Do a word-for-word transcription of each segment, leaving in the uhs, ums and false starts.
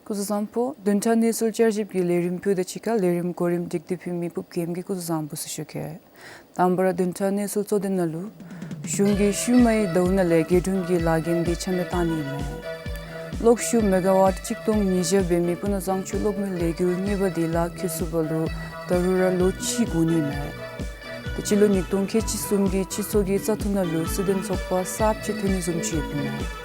སྐུ་གཟུགས་བཟང་པོ། བདུན་ཕྲག་གནས་ཚུལ་བསྐྱར་ཞིབ་ཀྱི་ལས་རིམ་ཕུལ་དོ་ཅིག་ཁར་ལས་རིམ་གོ་རིམ་སྒྲིག་སྟེ་ཕུལ་མི་ཕུབ་རྒྱལམོ་གིས་སྐུ་གཟུགས་བཟང་པོ་ཟེར་ཞུ་གེ། དང་པ་ར་བདུན་ཕྲག་གནས་ཚུལ་གཙོ་དོན་ནང་ལུ། གཞུང་གིས་ཤུལ་མའི་ཟླཝ་ནང་ལས་རྒྱལ་དྲུང་གི་ལཱ་འགན་འདི་ཆ་མེད་བཏང་ནི་ཨིན་མས། གློག་ཤུགས་མེ་ག་ཝཊ་གཅིག་སྟོང་ཉིས་བརྒྱ་འབད་མི་སྤུ་ན་བཟང་ཆུ་གློག་མེ་ལས་འགུལ་གཉིས་པ་འདི་ལཱ་འཁོད་ཚུགས་པ་ལུ་ད་རུང་ར་ལོ་གཅིག་འགོར་ནི་ཨིན་མས། ཏེ་སྤྱི་ལོ་ཉིས་སྟོང་ཁལ་གཅིག་གསུམ་གྱི་སྤྱི་ཚོགས་ཀྱི་བཙག་འཐུ་ནང་ལུ་སྲིད་དོན་ཚོགས་པ་གསརཔ་ཅིག་ཐོན་ནི་བཟུམ་ཅིག་ཡོདཔ་ཨིན་མས།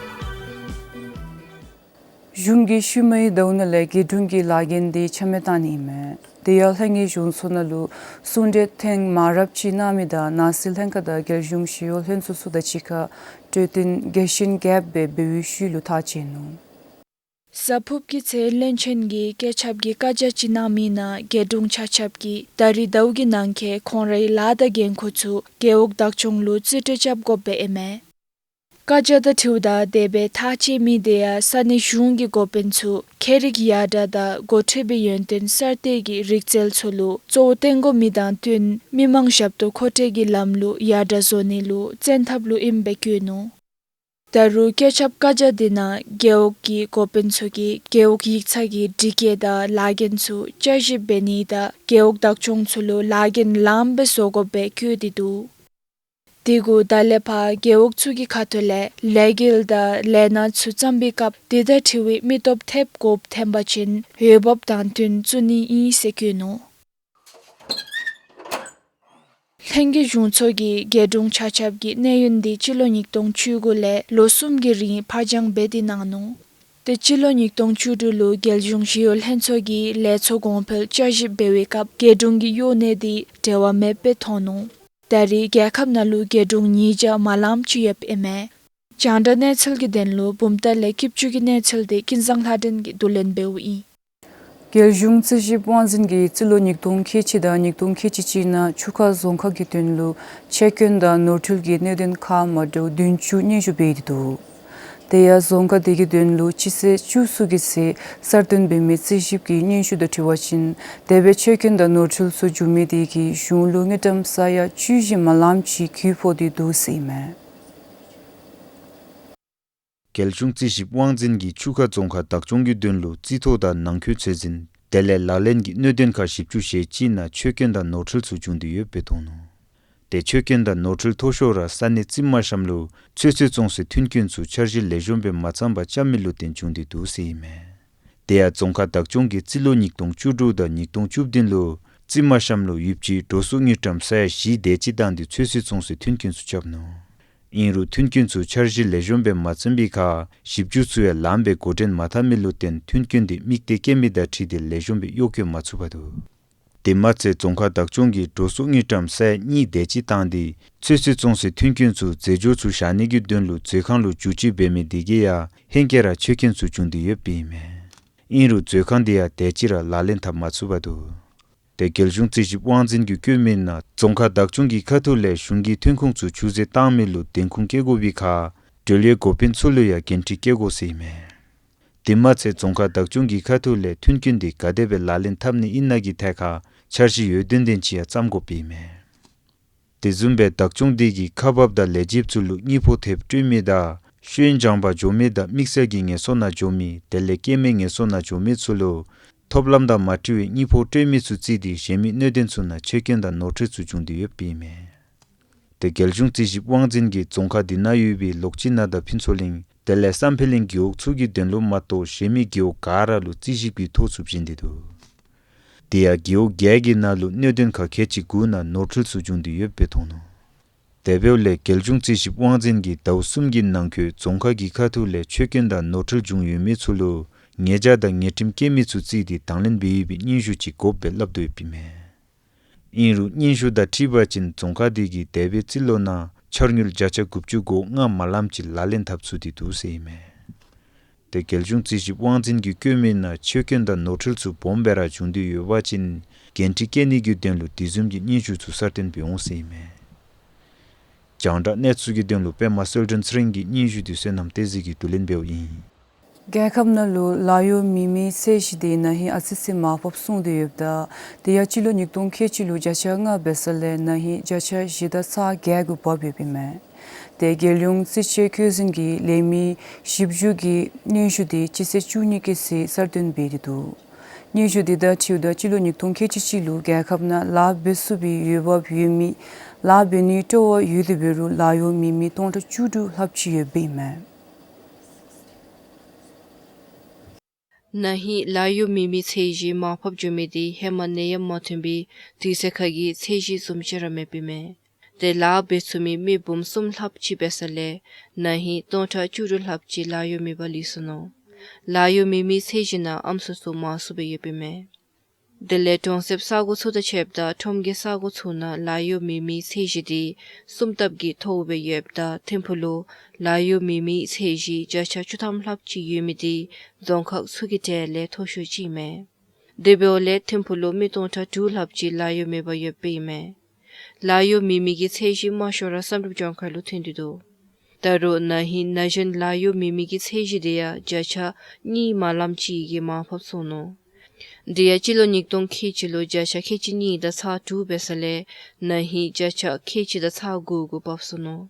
གཞུང་གིས་ཤུལ་མའི་ཟླཝ་ནང་ལས་རྒྱལ་དྲུང་གི་ལཱ་འགན་འདི་ཆ་མེད་བཏང་ནི་ཨིན་མས། དེ་ཡང་ལྷན་རྒྱས་གཞུང་ཚོགས་ནང་ལུ་གསུང་གྲོས་ཐེངས་མང་རབས་ཅིག་གནང་མི་དང་ནང་སྲིད་ལྷན་ཁག་དང་རྒྱལ་གཞུང་ཞི་གཡོག་ལྷན་ཚོགས་ཚུ་དང་གཅིག་ཁར་གྲོས་བསྟུན་རྒྱས་ཤིང་རྒྱསཔ་སྦེ་འབད་བའི་ཤུལ་ལུ་ཐག་བཅད་ནུག། གཟའ་ཕུརཔ་གི་ཚེ་བློན་ཆེན་གྱིས་སྐུ་ཚབ་ཀྱི་བཀའ་རྒྱ་ཅིག་གནང་མི་ནང་རྒྱལ་དྲུང་ཆ་ཁྱབ་ཀྱིས་ད་རིས་ཟླཝ་གི་ནང་འཁོད་ཁོང་རའི་ལཱ་དང་འགན་ཁུར་ཚུ་རྒེད་འོག་བདག་སྐྱོང་ལུ་རྩིས་སྤྲོད་རྐྱབ་དགོཔ་སྦེ་ཨིན་མས། བཀའ་རྒྱ་དང་འཁྲིལཝ་ད་དེ་སྦེ་ཐག་བཅད་མི་དེ་ཡང་ས་གནས་གཞུང་གི་འགོ་དཔོན་ཚུ་ཁྱད་རིག་ཡར་དྲག་དང་འགོ་ཁྲིད་པའི་ཡོན་ཏན་གསར་གཏོད་ཀྱི་རིག་རྩལ་ཚུ་ལུ་གཙོ་བོ་བཏོན་དགོ་མི་དང་བསྟུན་མི་མང་ཞབས་ཏོག་མཁོ་སྤྲོད་ཀྱི་ལམ་ལུགས་ཡར་དྲག་བཟོ་ནི་ལུ་བཙན་ཐབས་ལུ་ཨིནམ་སྦེ་བཀོད་ནུག། ད་རུང་སྐུ་ཚབ་བཀའ་རྒྱ་དེ་ནང་རྒེད་འོག་གི་འགོ་དཔོན་ཚུ་གིས་རྒེད་འོག་ཡིག་ཚང་གི་སྒྲིག་བཀོད་དང་ལཱ་འགན་ཚུ་བསྐྱར་ཞིབ་འབད་ནི་དང་རྒེད་འོག་བདག་སྐྱོང་ཚུ་ལུ་ལཱ་འགན་ལངམ་སྦེ་བཟོ་དགོཔ་སྦེ་བཀོད་དེ་འདུག། དེ་གུ་ད་ལས་ཕར་རྒེད་འོག་ཚུ་གི་ཁ་ཐུག་ལས་ལས་འགུལ་དང་ལས་སྣ་ཚུ་བརྩམ་པའི་སྐབས་དེ་དང་འཁྲིལ་བའི་མི་སྟོབས་ཐེབས་དགོཔ་ཐོན་པ་ཅིན་འོས་འབབ་དང་བསྟུན་བཙུགས་ནི་ཨིན་ཟེར་བཀོད་ནུག། ལྷན་རྒྱས་གཞུང་ཚོགས་ཀྱིས་རྒྱལ་དྲུང་ཆ་ཁྱབ་ཀྱི་གནས་ཡུན་འདི་སྤྱི་ལོ་ཉིས་སྟོང་བཅུ་དགུ་ལས་ལོ་གསུམ་གྱི་རིང་ཕར་འགྱངས་འབད་དེ་གནང་ནུག། ཏེ་སྤྱི་ལོ་ཉིས་སྟོང་བཅུ་དྲུག་ལུ་རྒྱལ་གཞུང་ཞི་གཡོག་ལྷན་ཚོགས་ཀྱིས་ལས་ཚོགས་གོང་འཕེལ་བསྐྱར་ཞིབ་འབད་བའི་སྐབས་རྒྱལ་དྲུང་གི་གཡོག་གནས་འདི་འབྲེལ་བ་མེདཔ་སྦེ་མཐོང་ནུག། ད་རེས་རྒྱལ་ཁབ་ནང་ལུ་རྒྱལ་དྲུང་ཉིས་བརྒྱ་མ་ལངམ་ཅིག་ཡོདཔ་ཨིན་མས། རྒྱང་བསྒྲགས་གནས་ཚུལ་གྱི་དོན་ལུ་བུམ་ཐང་ལས་སྐྱིདཔ་ཆུ་གི་གནས་ཚུལ་འདི་ཀུན་བཟང་ལྷ་སྒྲོན་གྱིས་བསྡུ་ལེན་འབདཝ་ཨིན། རྒྱལ་གཞུང་རྩིས་ཞིབ་དབང་འཛིན་གྱིས་རྩིས་ལོ་ཉིས་སྟོང་ཁལ་གཅིག་དང་ཉིས་སྟོང་ཁལ་གཅིག་གཅིག་ནང་ཆུ་ཁ་རྫོང་ཁག་གི་དོན་ལུ་ཆད་སྐྱོན་དང་ནོར་འཁྲུལ་གྱི་གནད་དོན་ཁག་མ་འདྲཝ་བདུན་ཅུ་སྙན་ཞུ་འབད་དེ་འདུག། དེ་ཡང་རྫོང་ཁག་དེ་གི་དོན་ལུ་སྤྱི་ཚེས་བཅུ་གསུམ་གྱི་ཚེ་གསར་བཏོན་འབད་མི་རྩིས་ཞིབ་ཀྱི་སྙན་ཞུ་དང་འཁྲིལ་བ་ཅིན་དེ་སྦེ་ཆད་སྐྱོན་དང་ནོར་འཁྲུལ་ཚུ་བྱུང་མི་དེ་གིས་གཞུང་ལུ་དངུལ་ཀྲམ་ས་ཡ་བཅུ་བཞི་མ་ལངམ་ཅིག་གྱོང་ཕོག་སྟེ་འདུག་ཟེར་ཨིན་མས། རྒྱལ་གཞུང་རྩིས་ཞིབ་དབང་འཛིན་གྱིས་ཆུ་ཁ་རྫོང་ཁག་བདག་སྐྱོང་གི་དོན་ལུ་རྩིས་ཐོ་དང་ནང་འཁོད་ཚོད་འཛིན་དེ་ལས་ལག་ལེན་གྱི་གནད་དོན་ཁག་བཞི་བཅུ་ཞེ་གཅིག་ནང་ཆད་སྐྱོན་དང་ནོར་འཁྲུལ་ཚུ་བྱུང་སྟེ་ཡོདཔ་སྦེ་མཐོང་ནུག། ཏེ་ཆད་སྐྱོན་དང་ནོར་འཁྲུལ་མཐོ་ཤོས་ར་ས་གནས་རྩིས་མ་གཤམ་ལུ་ཚོད་བསྲེ་བཙོང་སའི་མཐུན་རྐྱེན་ཚུ་འཆར་གཞི་ལེགས་ཤོམ་སྦེ་མ་བརྩམས་པར་རྐྱབ་མི་ལུ་བརྟེན་བྱུང་སྟེ་འདུག་ཟེར་ཨིན་མས། དེ་ཡང་རྫོང་ཁག་བདག་སྐྱོང་གིས་རྩིས་ལོ་ཉིས་སྟོང་བཅུ་དྲུག་དང་ཉིས་སྟོང་བཅུ་བདུན་ལུ་རྩིས་མ་གཤམ་ལུ་ཡོདཔ་ཅིག་འགྲོ་སོང་དངུལ་ཀྲམ་ས་ཡ་བཞི་དེ་ཅིག་བཏང་སྟེ་ཚོད་བསྲེ་བཙོང་སའི་མཐུན་རྐྱེན་ཚུ་རྐྱབ་ནུག། ཨིན་རུང་མཐུན་རྐྱེན་ཚུ་འཆར་གཞི་ལེགས་ཤོམ་སྦེ་མ་བརྩམས་པའི་ཁར་བཞི་བཅུ་ཚུ་ཡང་ལངམ་སྦེ་འགོ་འདྲེན་མ་འཐབ་མི་ལུ་བརྟེན་མཐུན་རྐྱེན་དེ་དམིགས་གཏད་བསྐྱེད་མི་དང་འཁྲིལ་ཏེ་ལེགས་ཤོམ་སྦེ་གཡོག་བཀོལ་མ་ཚུགས་པར་འདུག། དེ་མ་ཚད་རྫོང་ཁག་བདག་སྐྱོང་གིས་འགྲོ་སོང་དངུལ་ཀྲམ་ས་ཡ་གཉིས་དེ་ཅིག་བཏང་སྟེ་ཚོད་བསྲེ་བཙོང་སའི་མཐུན་རྐྱེན་ཚུ་རྫས་སྦྱོར་ཚུ་བཞག་ནི་གི་དོན་ལུ་མཛོད་ཁང་ལུ་བསྒྱུར་བཅོས་འབད་མི་དེ་གིས་ཡང་ཧེང་སྐལ་ར་ཆད་སྐྱོན་ཚུ་བྱུང་སྟེ་ཡོདཔ་ཨིན་མས། ཨིན་རུང་མཛོད་ཁང་དེ་ཡང་དེ་ཅིག་ར་ལག་ལེན་འཐབ་མ་ཚུགས་པར་འདུག། ཏེ་རྒྱལ་གཞུང་རྩིས་ཞིབ་དབང་འཛིན་གྱིས་བཀོད་མི་ནང་རྫོང་ཁག་བདག་སྐྱོང་གི་ཁ་ཐུག་ལས་གཞུང་གི་ཐོན་ཁུངས་ཚུ་ཆུད་ཟོས་བཏང་མི་ལུ་བདེན་ཁུངས་བཀལ་དགོ་པའི་ཁར་འབྲེལ་ཡོད་འགོ་དཔོན་ཚུ་ལུ་ཡང་འགན་འཁྲི་བཀལ་དགོ་ཟེར་ཨིན་མས། དེ་མ་ཚད་རྫོང་ཁག་བདག་སྐྱོང་གི་ཁ་ཐུག་ལས་མཐུན་རྐྱེན་དེ་ག་དེ་སྦེ་ལག་ལེན་འཐབ་ནི་ཨིན་ན་གི་ཐད་ཁར་འཆར་གཞི་ཡོད་དོན་ལྡན་ཅིག་ཡང་བརྩམ་དགོཔ་ཨིན་མས། དེ་བཟུམ་སྦེ་བདག་སྐྱོང་དེ་གིས་ཁག་འབགཔ་དང་ལས་བྱེདཔ་ཚུ་ལུ་དངུལ་ཕོགས་ཐེབས་སྤྲོད་མི་དང་ཤེས་ཡོན་སྦྱང་པར་འགྱོ་མི་དང་དམིགས་བསལ་གྱི་ངལ་གསོ་ནང་འགྱོ་མི་དེ་ལས་སྐྱེས་དམན་ངལ་གསོ་ནང་འགྱོ་མི་ཚུ་ལུ་ཐོབ་ལམ་དང་མ་འཁྲིལ་བའི་དངུལ་ཕོགས་སྤྲོད་མི་ཚུ་བརྩིས་ཏེ་གཞན་མི་གནད་དོན་ཚུ་ནང་ཆད་སྐྱོན་དང་ནོར་འཁྲུལ་ཚུ་བྱུང་སྟེ་ཡོདཔ་ཨིན་མས། ཏེ་རྒྱལ་གཞུང་རྩིས་ཞིབ་དབང་འཛིན་གྱིས་རྫོང་ཁག་དེ་ནང་ཡོད་པའི་ལོག་སྤྱི་ནང་དང་ཕུན་ཚོགས་གླིང་དེ་ལས་བསམ་འཕེལ་གླིང་རྒེད་འོག་ཚུ་གི་དོན་ལུ་མ་གཏོགས་གཞན་མི་རྒེད་འོག་ག་ར་ལུ་རྩིས་ཞིབ་ཀྱི་ཐོ་ཚུ་བྱིན་ཏེ་འདུག། དེ་ཡང་རྒེད་འོག་བརྒྱད་ཀྱི་ནང་ལུ་གནད་དོན་ཁག་ཁལ་གཅིག་དགུ་ནང་ནོར་འཁྲུལ་ཚུ་བྱུང་སྟེ་ཡོདཔ་སྦེ་མཐོང་ནུག། དེ་འབདཝ་ལས་རྒྱལ་གཞུང་རྩིས་ཞིབ་དབང་འཛིན་གྱིས་ཟླཝ་གསུམ་གྱི་ནང་འཁོད་རྫོང་ཁག་གི་ཁ་ཐུག་ལས་ཆད་སྐྱོན་དང་ནོར་འཁྲུལ་བྱུང་ཡོད་མི་ཚུ་ལུ་ཉེས་བྱ་དང་ཉེས་ཁྲིམས་བཀལ་མི་ཚུ་བརྩིས་ཏེ་དང་ལེན་འབད་ཡོད་པའི་སྙན་ཞུ་ཅིག་དགོཔ་སྦེ་སླབ་དོ་ཡོདཔ་ཨིན་མས། ཨིན་རུང་སྙན་ཞུ་དང་འཁྲིལ་བ་ཅིན་རྫོང་ཁག་དེ་གིས་འདས་པའི་རྩིས་ལོ་ནང་འཆར་དངུལ་བརྒྱ་ཆ་དགུ་བཅུ་གོ་ལྔ་མ་ལངམ་ཅིག་ལག་ལེན་འཐབ་ཚུགས་ཏེ་འདུག་ཟེར་ཨིན་མས། ཏེ་རྒྱལ་གཞུང་རྩིས་ཞིབ་དབང་འཛིན་གྱིས་བཀོད་མི་ནང་ཆད་སྐྱོན་དང་ནོར་འཁྲུལ་ཚུ་སྦོམ་སྦེ་ར་བྱུང་སྟེ་ཡོད་པ་ཅིན་འགན་འཁྲི་བཀལ་ནི་གི་དོན་ལུ་དེ་བཟུམ་གྱི་སྙན་ཞུ་ཚུ་གསར་བཏོན་འབད་འོང་ཟེར་ཨིན་མས། རྒྱང་བསྒྲགས་གནས་ཚུལ་གྱི་དོན་ལུ་པདྨ་གསལ་སྒྲོན་ཚེ་རིང་གི་སྙན་ཞུ་དེ་བསོད་ནམས་བསྟན་འཛིན་གྱིས་བསྡུ་ལེན་འབདཝ་ཨིན། རྒྱལ་ཁབ་ནང་ལུ་ལཱ་གཡོག་མེད་མི་ཚད་གཞི་དེ་ན་ཧིང་ཨ་ཙི་ཙི་མར་ཕབ་སོང་སྟེ་ཡོདཔ་ད་དེ་ཡང་སྤྱི་ལོ་ཉིས་སྟོང་ཁལ་གཅིག་ལུ་བརྒྱ་ཆ་ལྔ་འབད་ས་ལས་ན་ཧིང་བརྒྱ་ཆ་བཞི་དང་ཚག་བརྒྱད་གུ་བབས་ཡོདཔ་ཨིན་མས། ཏེ་རྒྱལ་ཡོངས་རྩིས་དཔྱད་བཀོད་འཛིན་གྱི་ལས་མི་བཞི་བཅུ་གི་སྙན་ཞུ་དེ་སྤྱི་ཚེས་བཅུ་གཉིས་ཀྱི་ཚེ་གསར་བཏོན་འབད་དེ་འདུག། སྙན་ཞུ་དེ་དང་འཁྲིལཝ་ད་སྤྱི་ལོ་ཉིས་སྟོང་ཁལ་གཅིག་གཅིག་ལུ་རྒྱལ་ཁབ་ནང་ལཱ་འབད་ཚུགས་པའི་འོས་འབབ་ཡོད་མི་ལཱ་འབད་ནིའི་སྤྲོ་བ་ཡོད་དེ་འབད་རུང་ལཱ་གཡོག་མེད་མི་སྟོང་ཕྲག་བཅུ་དྲུག་ལྷགཔ་ཅིག་ཡོདཔ་ཨིན་མས། ན་ཧིང་ལཱ་གཡོག་མེད་མི་ཚད་གཞི་མར་ཕབ་འགྱོ་མི་དེ་ཧེ་མ་ནད་ཡམས་མ་ཐོན་པའི་དུས་ཚོད་ཁར་གྱི་ཚད་གཞི་བཟུམ་ཅིག་ར་མེདཔ་ཨིན་མས། ཏེ་ལཱ་འབད་ཚུགས་མི་མི་འབུམ་གསུམ་ལྷགཔ་ཅིག་འབད་ས་ལས་ན་ཧིང་སྟོང་ཕྲག་བཅུ་དྲུག་ལྷགཔ་ཅིག་ལཱ་གཡོག་མེདཔ་ལུས་སོ་ནུག། ལཱ་གཡོག་མེད་མི་ཚད་གཞི་ནང་ཨམ་སྲུ་ཚུ་མང་སུ་སྦེ་ཡོདཔ་ཨིན་མས། དེ་ལས་གྲོང་གསེབ་ས་གོ་ཚུ་དང་ཕྱདཔ་ད་ཁྲོམ་གྱི་ས་གོ་ཚུ་ནང་ལཱ་གཡོག་མེད་མི་ཚད་གཞི་དེ་གསུམ་ལྟབ་ཀྱིས་མཐོཝ་སྦེ་ཡོདཔ་ད་ཐིམ་ཕུག་ལུ་ལཱ་གཡོག་མེད་མི་ཚད་གཞི་བརྒྱ་ཆ་བཅུ་ཐམ་ལྷགཔ་ཅིག་ཡོད་མི་དེ་རྫོང་ཁག་ཚུ་གི་གྲས་ལས་མཐོ་ཤོས་ཅིག་ཨིན་མས། དེ་འབདཝ་ལས་ཐིམ་ཕུག་ལུ་མི་སྟོང་ཕྲག་དྲུག་ལྷགཔ་ཅིག་ལཱ་གཡོག་མེདཔ་ཡོདཔ་ཨིན་མས། ལཱ་གཡོག་མེད་མི་གི་ཚད་གཞི་དམའ་ཤོས་ར་བསམ་གྲུབ་ལྗོངས་མཁར་ལུ་ཐོན་ཏེ་འདུག། ད་རུང་ན་ཧིང་ན་གཞོན་ལཱ་གཡོག་མེད་མི་གི་ཚད་གཞི་དེ་ཡང་བརྒྱ་ཆ་གཉིས་མ་ལངམ་ཅིག་གིས་མར་ཕབ་སོ་ནུག། དེ་ཡང་སྤྱི་ལོ་ཉིས་སྟོང་ཁལ་གཅིག་ལུ་བརྒྱ་ཆ་ཁལ་གཅིག་གཉིས་དང་ཚག་དྲུག་འབད་ས་ལས་ན་ཧིང་བརྒྱ་ཆ་ཁལ་གཅིག་དང་ཚག་དགུ་གུ་བབས་སོ་ནུག།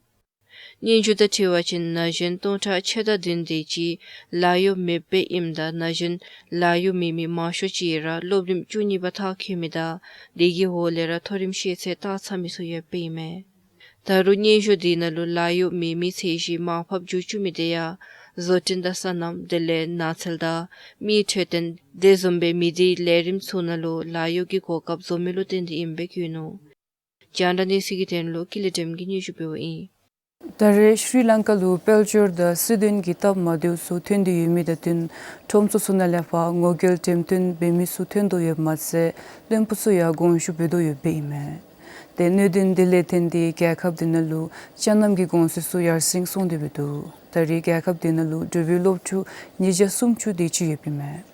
སྙན་ཞུ་དང་འཁྲིལ་བ་ཅིན་ན་གཞོན་སྟོང་ཕྲག་ཕྱེད་དང་བདུན་དེ་ཅིག་ལཱ་གཡོག་མེདཔ་ཨིནམ་ད་ན་གཞོན་ལཱ་གཡོག་མེད་མི་མང་ཤོས་ཅིག་ར་སློབ་རིམ་བཅུ་གཉིས་པ་མཐར་འཁྱོལ་མི་དང་དེ་གི་འོག་ལས་ར་མཐོ་རིམ་ཤེས་ཚད་བཏང་ཚར་མི་ཚུ་ཡོདཔ་ཨིན་མས། ད་རུང་སྙན་ཞུ་དེ་ནང་ལུ་ལཱ་གཡོག་མེད་མི་ཚད་གཞི་མར་ཕབ་འགྱོ་བཅུག་མི་དེ་ཡང་བཟོ་སྐྲུན་དང་སོ་ནམ་དེ་ལས་ནགས་ཚལ་དང་མིའི་འཕྲོད་བསྟེན་དེ་བཟུམ་སྦེ་མི་སྡེའི་ལས་རིམ་ཚུ་ནང་ལུ་ལཱ་གཡོག་གི་གོ་སྐབས་བཟོ་མི་ལུ་བརྟེན་ཏེ་ཨིནམ་སྦེ་བཀོད་ནུག། རྒྱང་བསྒྲགས་གནས་ཚུལ་གྱི་དོན་ལུ་ཀུན་ལེགས་སྒྲོལམ་གིས་སྙན་ཞུ་འབདཝ་ཨིན། ད་རེས་ཤྲི་ལང་ཀ་ལུ་དཔལ་འབྱོར་དང་སྲིད་དོན་གྱི་སྟབས་མ་བདེཝ་ཚུ་ཐོན་ཏེ་ཡོད་མི་དང་བསྟུན་ཁྲོམ་ཚུ་ཚུ་ནང་ལས་ཕར་ངོ་རྒོལ་འགྲེམས་སྟོན་འབད་མི་ཚུ་ཐོན་དོ་ཡོདཔ་མ་ཚད་བློན་པོ་ཚུ་ཡང་དགོངས་ཞུ་འབད་དོ་ཡོདཔ་ཨིན་མས། ཏེ་གནད་དོན་དེ་ལས་བརྟེན་ཏེ་རྒྱལ་ཁབ་དེ་ནང་ལུ་ཅ་རྣམ་གྱི་གོང་ཚད་ཚུ་ཡར་སེང་སོང་སྟེ་འབད་འདུག། ད་རེས་རྒྱལ་ཁབ་དེ་ནང་ལུ་འབྲུག་པའི་སློབ་ཕྲུག་ཉིས་བརྒྱ་སུམ་ཅུ་དེ་ཅིག་ཡོདཔ་ཨིན་མས།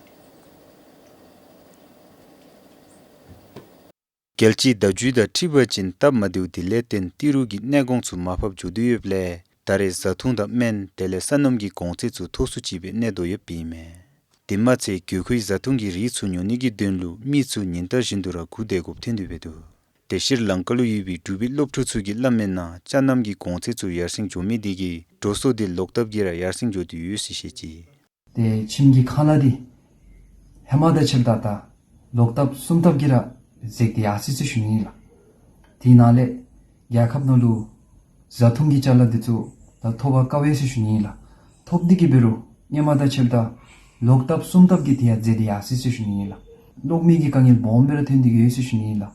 རྒྱལ་སྤྱིའི་བརྡ་བརྒྱུད་དང་འཁྲིལ་བ་ཅིན་སྟབས་མ་བདེཝ་དེ་ལས་བརྟེན་ཏི་རུ་གི་གནས་གོང་ཚུ་མར་ཕབ་འགྱོ་དོ་ཡོདཔ་ལས་ད་རེས་བཟའ་འཐུང་དང་སྨན་དེ་ལས་སོ་ནམ་གྱི་གོང་ཚད་ཚུ་མཐོ་སུ་ཅིག་སྦེ་གནས་དོ་ཡོདཔ་ཨིན་མས། དེ་མ་ཚད་དགོས་མཁོའི་བཟའ་འཐུང་གི་རིགས་ཚུ་ཉོ་ནི་གི་དོན་ལུ་མི་ཚུ་ཉིན་ལྟར་བཞིན་དུ་ར་སྒུག་སྡོད་དགོཔ་ཐོན་ཏེ་འབད་འདུག། ཏེ་ཤྲི་ལང་ཀ་ལུ་ཡོད་པའི་འབྲུག་པའི་སློབ་ཕྲུག་ཚུ་གིས་སླབ་མིའི་ནང་ཅ་རྣམ་གྱི་གོང་ཚད་ཚུ་ཡར་སེང་འགྱོ་མི་དེ་གིས་འགྲོ་སོང་དེ་ལོག་ལྟབ་ཀྱིས་ར་ཡར་སེང་འགྱོ་སྟེ་ཡོད་ཟེར་བཤད་ཅི། ཏེ་ཁྱིམ་གྱི་ཁ་ལས་འདི་ཧེ་མ་དང་ཕྱདཔ་ད་ད་ལོག་ལྟབ་གསུམ་ལྟབ་ཀྱིས་ར་འཛེགས་ཏེ་ཡར་སོ་ཡི་ཟེར་ཞུ་ནི་ཨིན་ལགས། དེ་ནང་ལས་རྒྱལ་ཁབ་ནང་ལུ་བཟའ་འཐུང་གི་ཅ་ལ་འདི་ཚུ་ད་ཐོབ་པར་དཀའ་བས་ཟེར་ཞུ་ནི་ཨིན་ལགས། ཐོབ་སྟེ་གི་འབད་རུང་ཧེ་མ་དང་ཕྱདཔ་ད་ལོག་ལྟབ་གསུམ་ལྟབ་ཀྱིས་དེ་ཡང་འཛེགས་ཏེ་ཡར་སོ་ཡི་ཟེར་ཞུ་ནི་ཨིན་ལགས། གློག་མེ་གི་དཀའ་ངལ་སྦོམ་སྦེ་ར་ཐོན་ཏེ་ཡོད་ཟེར་ཞུ་ནི་ཨིན་ལགས།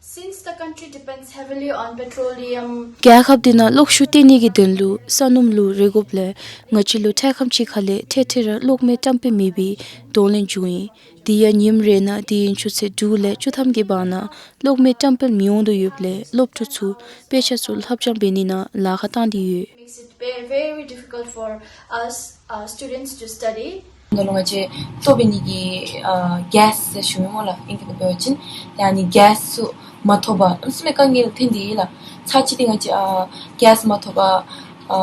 Since the country depends heavily on petroleum, རྒྱལ་ཁབ་འདི་ནང་གློག་ཤུགས་བཏོན་ནི་གི་དོན་ལུ་སོ་ནམ་ལུ་རེ་དགོཔ་ལས་ང་བཅས་ལུ་ཐེངས་ཁམས་ཅིག་ཁ་ལས་ཐེངས་ཐེངས་ར་གློག་མེ་བཀྲམ་སྤེལ་མེད་པའི་གདོང་ལེན་བྱུང་ཡི། དེ་ཡང་ཉིནམ་རེ་ནང་དེ་ཡང་ཆུ་ཚོད་དྲུག་ལས་བཅུ་ཐམ་གྱི་བར་ན་གློག་མེ་བཀྲམ་སྤེལ་མི་འོང་དོ་ཡོདཔ་ལས་སློབ་ཕྲུག་ཚུ་དཔེ་ཆ་ཚུ་ལྷབ་སྦྱང་འབད་ནི་ནང་ལཱ་ཁག་བཏང་སྟེ་ཡོད། Makes it ve- very difficult for us, uh, students to study. ང་ལུ་ང་བཅས་ལྟོ་འབད་ནི་གི་ཨ་གེསི་ཟེར་ཞུ་མི་སྨོ་ལགས། ཨིང་སྐད་ལུ་འབད་བ་ཅིན་ཡ་ནི་གེསི་ཚུ་མ་ཐོབ་པར་ཨམ་སྲུ་མི་དཀའ་ངལ་ཐོན་ཏེ་ཡོད་ལགས། ཚར་གཅིག་འདི་ང་བཅས་ཨ་གེསི་མ་ཐོབ་པར་ཨ་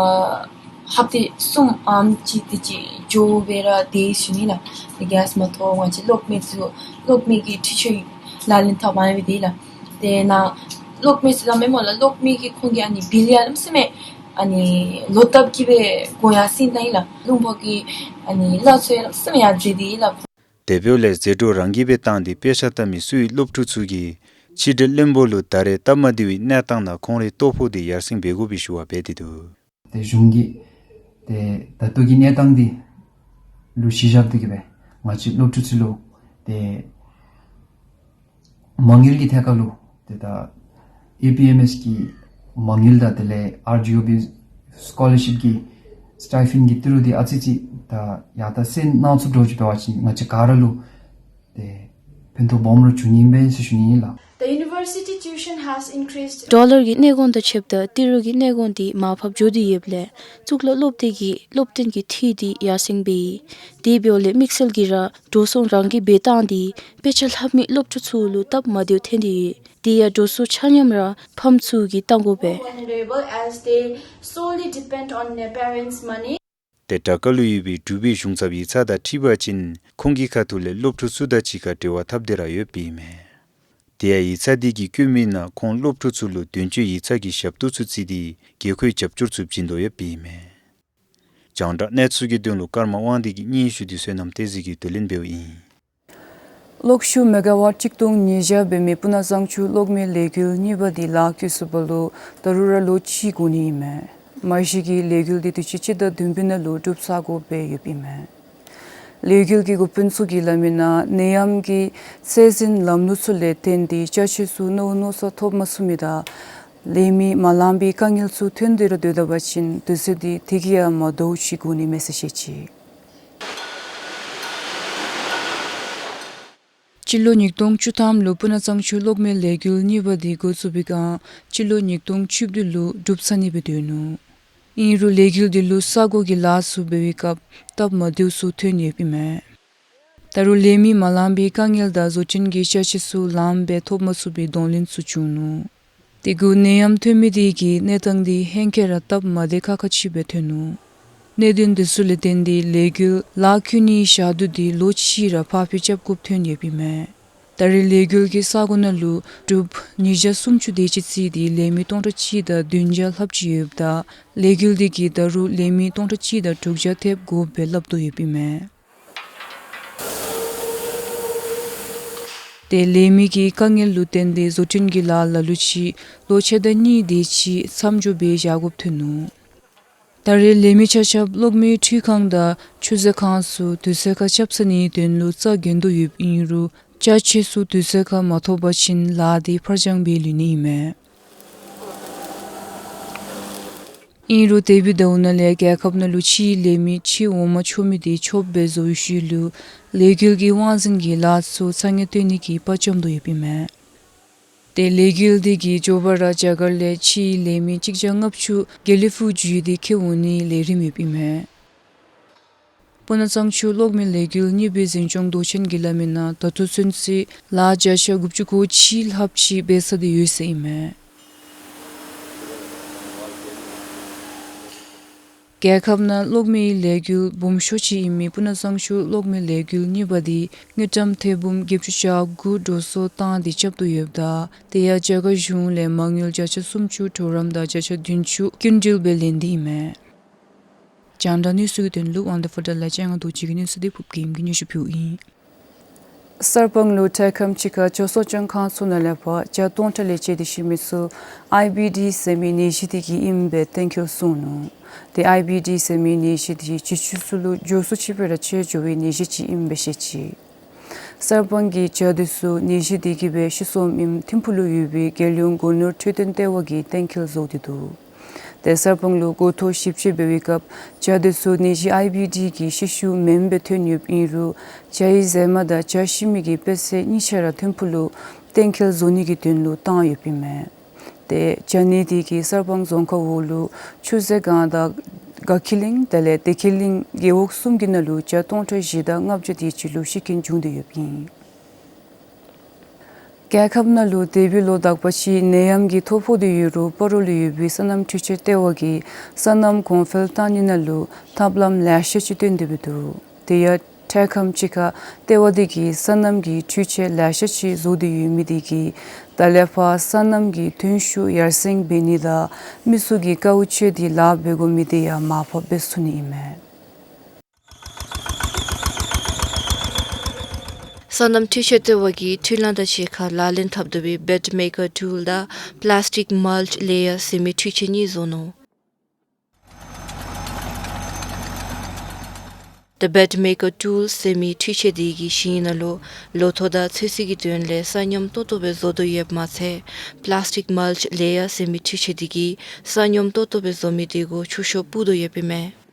ཧབ་ཏ་གསུམ་ཨམ་ཅིག་དེ་ཅིག་འགྱོ་སྦེ་ར་སྡོད་ཞུ་ནི་ལགས། གེསི་མ་ཐོབ་ང་བཅས་གློག་མེ་ཚུ་གློག་མེ་གི་འཕྲུལ་ཆས་ལག་ལེན་འཐབ་མ་ཡོདཔ་སྦེ་ལགས། དེ་ནང་གློག་མེ་ཟེར་སླབ་མི་སྨོ་ལགས། གློག་མེ་གི་ཁོང་གི་ཨ་ནི་བིལ་ཡང་ཨམ་སྲུ་མི་ཨ་ནི་ལོག་ལྟབ་ཀྱིས་སྦེ་དགོ་ཡར་སེང་བཏང་ཡི་ལགས། རླུང་འཕོ་གི་ཨ་ནི་གླ་ཚུ་ཡང་ཨམ་སྲུ་མི་ཡར་འཛེགས་ཏེ་ཡི་ལགས། དེ་འབདཝ་ལས་ཟད་འགྲོ་རང་གིས་སྦེ་བཏང་སྟེ་དཔེ་ཆ་ལྟ་མི་སུའི་སློབ་ཕྲུག་ཚུ་གིས་ཕྱི་འབྲེལ་བློན་པོ་ལུ་ད་རེས་སྟབས་མ་བདེ་བའི་གནས་སྟངས་ནང་ཁོང་རའི་ལྟོ་ཕོགས་དེ་ཡར་སེང་འབད་དགོ་པའི་ཞུ་བ་འབད་དེ་འདུག། ཏེ་གཞུང་གིས་ཏེ་ད་ལྟོ་གི་གནས་སྟངས་འདི་ལུ་གཞི་བཞག་སྟེ་གི་སྦེ་ང་བཅས་སློབ་ཕྲུག་ཚུ་ལུ་ཏེ་མ་དངུལ་གྱི་ཐད་ཁར་ལུ་ཏེ་ད་ཨེ་པི་ཨེམ་ཨེསི་གི་མ་དངུལ་དང་དེ་ལས་ཨར་ཌི་ཨོ་པི་སི་ཀོ་ལར་ཤིབ་ཀྱི་སི་ཊའི་ཕེནཌ་གི་ཏི་རུ་འདི་ཨ་ཙི་ཅིག་ད་ཡར་ད་སེང་ནང་ཚུ་འགྱོ་ཅི་འབད་བ་ཅིན་ང་བཅས་ག་ར་ལུ་ཏེ་ཕན་ཐོགས་སྦོམ་ར་འབྱུང་ནི་ཨིན་པས་ཟེར་ཞུ་ནི་ཨིན་ལགས། The university tuition has increased. ཌོ་ལར་གྱི་གནས་གོང་དང་ཕྱདཔ་ད་ཏི་རུ་གི་གནས་གོང་འདི་མར་ཕབ་འགྱོ་སྟེ་ཡོདཔ་ལས་གཙུག་ལག་སློབ་སྡེ་གི་སློབ་སྟོན་གྱི་འཐུས་འདི་ཡར་སེང་འབད་ཡི། དེ་འབདཝ་ལས་དམིགས་བསལ་གྱིས་ར་འགྲོ་སོང་རང་གིས་འབད་བཏང་སྟེ་དཔེ་ཆ་ལྷབ་མི་སློབ་ཕྲུག་ཚུ་ལུ་སྟབས་མ་བདེཝ་ཐོན་ཏེ་ཡོད། དེ་ཡང་འགྲོ་སོང་ཆ་མཉམ་ར་ཕམ་ཚུ་གིས་བཏང་དགོ་པས། Vulnerable as they solely depend on their parents' money. ཏེ་དྲག་དཀའ་ལུ་ཡོད་པའི་འབྲུག་པའི་གཞུང་ཚབ་ཡིག་ཚང་དང་འཁྲིལ་བ་ཅིན་ཁོང་གི་ཁ་ཐུག་ལས་སློབ་ཕྲུག་ཚུ་དང་གཅིག་ཁར་འབྲེལ་བ་འཐབ་སྟེ་ར་ཡོདཔ་ཨིན་མས། དེ་ཡང་ཡིག་ཚང་འདི་གིས་བསྐུལ་མི་ནང་ཁོང་སློབ་ཕྲུག་ཚུ་ལུ་དོན་གཅོད་ཡིག་ཚང་གི་ཞབས་ཏོག་ཚུ་བརྩིས་ཏེ་དགེ་བསྐོས་རྒྱབ་སྐྱོར་ཚུ་བྱིན་དོ་ཡོདཔ་ཨིན་མས། རྒྱང་བསྒྲགས་གནས་ཚུལ་གྱི་དོན་ལུ་ཀརྨ་དབང་འདུས་ཀྱིས་སྙན་ཞུ་འདི་བསོད་ནམས་བསྟན་འཛིན་གྱིས་བསྡུ་ལེན་འབདཝ་ཨིན། གློག་ཤུགས་མེ་ག་ཝཊ་གཅིག་སྟོང་ཉིས་བརྒྱ་འབད་མི་སྤུ་ན་གཙང་ཆུ་གློག་མེ་ལས་འགུལ་གཉིས་པ་འདི་ལཱ་བཀོལ་ཚུགས་པ་ལུ་ད་རུང་ར་ལོ་གཅིག་འགོར་ནི་ཨིན་མས། མ་གཞི་གིས་ལས་འགུལ་འདི་དུས་ཅི་སྤྱི་ཟླ་བདུན་པའི་ནང་ལུ་གྲུབ་ཚར་དགོཔ་སྦེ་ཡོདཔ་ཨིན་མས། ལས་འགུལ་གྱི་འགོ་དཔོན་ཚུ་གིས་སླབ་མི་ནང་ནད་ཡམས་ཀྱི་ཚད་འཛིན་ལམ་ལུགས་ཚུ་ལས་བརྟེན་ཏེ་ཅ་ཆས་ཚུ་མནོ་མནོ་ས་ཐོབ་མ་ཚུགས་མི་དང་ལས་མི་མ་ལང་པའི་དཀའ་ངལ་ཚུ་ཐོན་ཏེ་ར་སྡོད་ད་པ་ཅིན་དུས་ཚོད་འདི་དེ་གིས་ཡང་མ་དོ་བ་ཅིག་འགོར་ནི་མས་ཟེར་བཤད་ཅི། སྤྱི་ལོ་ཉིས་སྟོང་བཅུ་ཐམ་ལུ་སྤུ་ན་གཙང་ཆུ་གློག་མེ་ལས་འགུལ་གཉིས་པ་འདི་འགོ་བཙུགས་པའི་སྒང་སྤྱི་ལོ་ཉིས་སྟོང་བཅུ་བདུན་ལུ་གྲུབ་ཚར་ནི་སྦེ་སྡོད་ནུག། ཨིན་རུང་ལས་འགུལ་འདི་ལུ་ས་སྒོ་གི་ལཱ་ཚུ་འབད་བའི་སྐབས་སྟབས་མ་བདེཝ་ཚུ་ཐོན་ཡོདཔ་ཨིན་མས། ད་རུང་ལས་མི་མ་ལང་པའི་དཀའ་ངལ་དང་བཟོ་སྐྲུན་གྱི་ཅ་ཆས་ཚུ་ལངམ་སྦེ་ཐོབ་མ་ཚུགས་པའི་གདོང་ལེན་ཚུ་བྱུང་ནུག། དེ་གུ་ནད་ཡམས་ཐོན་མི་དེ་གིས་གནས་སྟངས་འདི་ཧེང་སྐལ་ར་སྟབས་མ་བདེ་ཁག་ཁ་ཅིག་སྦེ་ཐོན་ནུག། གནད་དོན་འདི་ཚུ་ལས་བརྟེན་ཏེ་ལས་འགུལ་ལཱ་བཀོལ་ནིའི་ཞག་དུས་འདི་ལོ་གཅིག་ར་ཕར་འགྱངས་རྐྱབ་དགོཔ་ཐོན་ཡོདཔ་ཨིན་མས། ད་རེས་ལས་འགུལ་གྱི་ས་སྒོ་ནང་ལུ་འབྲུགཔ་ཉིས་བརྒྱ་སུམ་ཅུ་དེ་ཅིག་བརྩིས་ཏེ་ལས་མི་སྟོང་ཕྲག་གཅིག་དང་བདུན་བརྒྱ་ལྷགཔ་ཅིག་ཡོདཔ་ད་ལས་འགུལ་འདི་གིས་ད་རུང་ལས་མི་སྟོང་ཕྲག་གཅིག་དང་དྲུག་བརྒྱ་ཐེབས་དགོཔ་སྦེ་སླབ་དོ་ཡོདཔ་ཨིན་མས། ཏེ་ལས་མི་གི་དཀའ་ངལ་ལུ་བརྟེན་ཏེ་བཟོ་སྐྲུན་གྱི་ལཱ་ལ་ལུ་ཅིག་ལོ་ཕྱེད་དང་གཉིས་དེ་ཅིག་མཚམས་འཇོག་འབད་བཞག་དགོཔ་ཐོན་ནུག། ད་རེས་ལས་མི་ཆ་ཁྱབ་གློག་མེའི་འཕྲུལ་ཁང་དང་ཆུ་ཟེ་ཁང་ཚུ་དུས་ཚོད་ཁར་རྐྱབ་ཚར་ནིའི་དོན་ལུ་རྩ་འགེངས་དོ་ཡོདཔ་ཨིན་རུང་ཅ་ཆས་ཚུ་དུས་ཚོད་ཁར་མ་ཐོབ་པ་ཅིན་ལཱ་འདི་ཕར་འགྱངས་འབད་ལུས་ནི་ཨིན་མས། ཨིན་རུང་དེ་འབདཝ་ད་འོ་ན་ལས་རྒྱལ་ཁབ་ནང་ལུ་ཕྱིའི་ལས་མི་ཕྱིར་འོང་མ་ཆོག་མི་དེ་ཆོགཔ་སྦེ་བཟོ་བའི་ཤུལ་ལུ་ལས་འགུལ་གྱི་དབང་འཛིན་གྱིས་ལཱ་ཚུ་ཚ་ནན་བཏོན་ནི་གི་དཔའ་བཅམ་དོ་ཡོདཔ་ཨིན་མས། ཏེ་ལས་འགུལ་འདི་གི་མགྱོགས་པ་ར་རྒྱ་གར་ལས་ཕྱིའི་ལས་མི་གཅིག་བརྒྱ་ལྔ་བཅུ་དགེ་ལེགས་ཕུག་བརྒྱུད་དེ་འཁྱིད་འོང་ནིའི་ལས་རིམ་ཡོདཔ་ཨིན་མས། སྤུ་ན་གཙང་ཆུ་གློག་མེ་ལས་འགུལ་གཉིས་པའི་འཛིན་སྐྱོང་མདོ་ཆེན་གྱིས་སླབ་མི་ནང་ད་ལྟོ་ཚུན་ཚོད་ལཱ་བརྒྱ་ཆ་དགུ་བཅུ་གོ་གཅིག་ལྷགཔ་ཅིག་འབད་ཚར་ཏེ་ཡོད་ཟེར་ཨིན་མས། རྒྱལ་ཁབ་ནང་གློག་མེའི་ལས་འགུལ་སྦོམ་ཤོས་ཅིག་ཨིན་མི་སྤུ་ན་གཙང་ཆུ་གློག་མེ་ལས་འགུལ་གཉིས་པ་འདི་དངུལ་ཀྲམ་ཐེར་འབུམ་བརྒྱད་ཅུ་གྱ་དགུ་འགྲོ་སོང་བཏང་སྟེ་རྐྱབ་དོ་ཡོདཔ་ད་དེ་ཡང་རྒྱ་གར་གཞུང་ལས་མ་དངུལ་བརྒྱ་ཆ་སུམ་ཅུ་གྲོགས་རམ་དང་བརྒྱ་ཆ་བདུན་ཅུ་སྐྱིན་འགྲུལ་སྦེ་ལེན་ཏེ་ཨིན་མས། རྒྱང་བསྒྲགས་གནས་ཚུལ་གྱི་དོན་ལུ་དབང་འདུས་ཕོ་བྲང་ལས་ལྕང་རྡོ་རྗེ་གི་གནས་ཚུལ་འདི་ཕུབ་རྒྱས་ཀྱིས་སྙན་ཞུ་ཕུལཝ་ཨིན། གསར་སྤང་ལུ་འཕྲལ་ཁམས་ཅིག་ཁར་བྱ་གསོ་སྐྱོང་ཁང་ཚུ་ནང་ལས་ཕར་བྱ་སྟོང་ཕྲག་ལས་བཅད་དེ་ཤི་མི་ཚུ་ཨའི་བི་ཌི་ཟེར་མི་ནད་གཞི་དེ་གིས་ཨིནམ་སྦེ་གཏན་འཁེལ་སོང་ནུག། ཏེ་ཨའི་བི་ཌི་ཟེར་མི་ནད་གཞི་དེ་བྱི་ཅུང་ཚུ་ལུ་མགྱོགས་སུ་ཅིག་སྦེ་ར་ཆེར་འགྱོ་བའི་ནད་གཞི་ཅིག་ཨིནམ་སྦེ་བཤད་ཅི། གསར་སྤང་གི་བྱ་དེ་ཚུ་ནད་གཞི་དེ་གིས་སྦེ་ཤི་སོངམ་ཨིནམ་ཐིམ་ཕུག་ལུ་ཡོད་པའི་རྒྱལ་ཡོངས་སྒོ་ནོར་འཕྲོད་བསྟེན་ལྟེ་བ་གིས་གཏན་འཁེལ་བཟོ་སྟེ་འདུག། ཏེ་གསར་སྤང་ལུ་འགོ་ཐོག་ཞིབ་དཔྱད་འབད་བའི་སྐབས་བྱ་དེ་ཚུ་ནད་གཞི་ཨའི་བི་ཌི་གིས་ཤི་ཤུལ་མེནམ་སྦེ་ཐོན་ཡོདཔ་ཨིན་རུང་བྱའི་རྫས་མ་དང་བྱ་ཤི་མི་གི་དཔེ་ཚད་གཉིས་ཆ་ར་ཐིམ་ཕུག་ལུ་གཏན་འཁེལ་བཟོ་ནི་གི་དོན་ལུ་བཏང་ཡོདཔ་ཨིན་མས། ཏེ་བྱ་ནད་དེ་གིས་གསར་སྤང་རྫོང་ཁག་འོག་ལུ་ཆུ་ཟེ་སྒང་དང་དགའ་ཁྱི་གླིང་དེ་ལས་བདེ་སྐྱིད་གླིང་རྒེད་འོག་གསུམ་གྱི་ནང་ལུ་བྱ་སྟོང་ཕྲག་བཞི་དང་ལྔ་བཅུ་དེ་ཅིག་ལུ་ཤི་རྐྱེན་བྱུང་སྟེ་ཡོདཔ་ཨིན། རྒྱལ་ཁབ་ནང་ལུ་དེ་འབད་ལོ་དག་པ་ཅིག་ནད་ཡམས་ཀྱི་ཐོ་ཕོག་སྟེ་ཡོད་རུང་སྤ་རོ་ལུ་ཡོད་པའི་སོ་ནམ་འཕྲུལ་ཆས་ལྟེ་བ་གིས་སོ་ནམ་གོང་འཕེལ་བཏང་ནི་ནང་ལུ་ཐབས་ལམ་ལེ་ཤ་ཅིག་བཏོན་ཏེ་འབད་འདུག། དེ་ཡང་འཕྲལ་ཁམས་ཅིག་ཁར་ལྟེ་བ་དེ་གིས་སོ་ནམ་གྱི་འཕྲུལ་ཆས་ལེ་ཤ་ཅིག་བཟོ་སྟེ་ཡོད་མི་དེ་གིས་ད་ལས་ཕར་སོ་ནམ་གྱི་ཐོན་ཤུགས་ཡར་སེང་འབད་ནི་དང་མི་ཚུ་གི་དཀའཝ་སྤྱད་དེ་ལཱ་འབད་དགོ་མི་དེ་ཡང་མར་ཕབ་འབད་ཚུགས་ནི་ཨིན་མས། སོ་ནམ་འཕྲུལ་ཆས་ལྟེ་བ་གིས་འཕྲུལ་གླང་དང་གཅིག་ཁར་ལག་ལེན་འཐབ་བཏུབ་པའི་བེཌ་མེ་ཀར་ཊུལ་དང་པ་ལཱསི་ཊིཀ་མལ་ཊི་ལེ་ཡར་ཟེར་མི་འཕྲུལ་ཆས་གཉིས་བཟོ་ནུག། The bed maker tool ཟེར་མི་འཕྲུལ་ཆས་དེ་གིས་ཞིང་ནང་ལུ་ལོ་ཐོག་དང་ཚོད་བསྲེ་གི་དོན་ལས་ས་སྙོམས་ཏོག་ཏོ་སྦེ་བཟོ་དོ་ཡོདཔ་མ་ཚད་པ་ལཱསི་ཊིཀ་མལ་ཊི་ལེ་ཡར་ཟེར་མི་འཕྲུལ་ཆས་དེ་གིས་ས་སྙོམས་ཏོག་ཏོ་སྦེ་བཟོ་མི་དེ་གུ་ཆུ་ཤོག་སྤུར་དོ་ཡོདཔ་ཨིན་མས།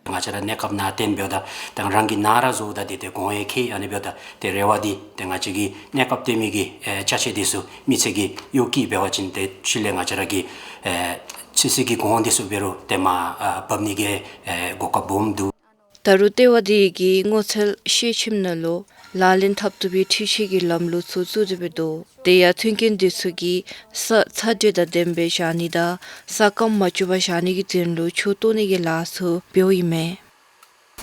ང་བཅས་ར་གནས་སྐབས་ནང་བརྟེན་འབདཝ་ད་ཏེ་རང་གི་ནང་ར་བཟོཝ་ད་དེ་ཏེ་གོང་ཡང་ཁེ་ཨ་ནི་འབདཝ་ད་ཏེ་རེ་བ་འདི་ཏེ་ང་བཅས་ཀྱི་གནས་སྐབས་བརྟེན་མི་གི་ཨེ་ཅ་ཆས་འདི་ཚུ་མི་ཚེ་གི་གཡོག་གི་འབད་བ་ཅིན་ཏེ་ཕྱི་ལས་ང་བཅས་ར་གི་ཨེ་ཚོད་བསྲེ་གི་གོང་འདི་ཚུ་འབད་རུང་ཏེ་མར་ཨ་འབབ་ནི་གི་ཨེ་གོ་སྐབས་སྦོམ་འདུག། ད་རུང་ལྟེ་བ་དེ་གིས་སྔོ་ཚལ་ཤེལ་ཁྱིམ་ནང་ལུ་ལག་ལེན་འཐབ་བཏུབ་པའི་འཕྲུལ་ཆས་ཀྱི་ལམ་ལུགས་ཚུ་བཙུགས་ཏེ་འབད་དོ། དེ་ཡང་མཐུན་རྐྱེན་འདི་ཚུ་གིས་ས་ཚ་དྲོད་དང་ལྡནམ་སྦེ་བཞག་ནི་དང་ས་སྐམ་མ་བཅུག་པར་བཞག་ནི་གི་དོན་ལུ་ཆུ་གཏོར་ནི་གི་ལཱ་ཚུ་འབདཝ་ཨིན་མས།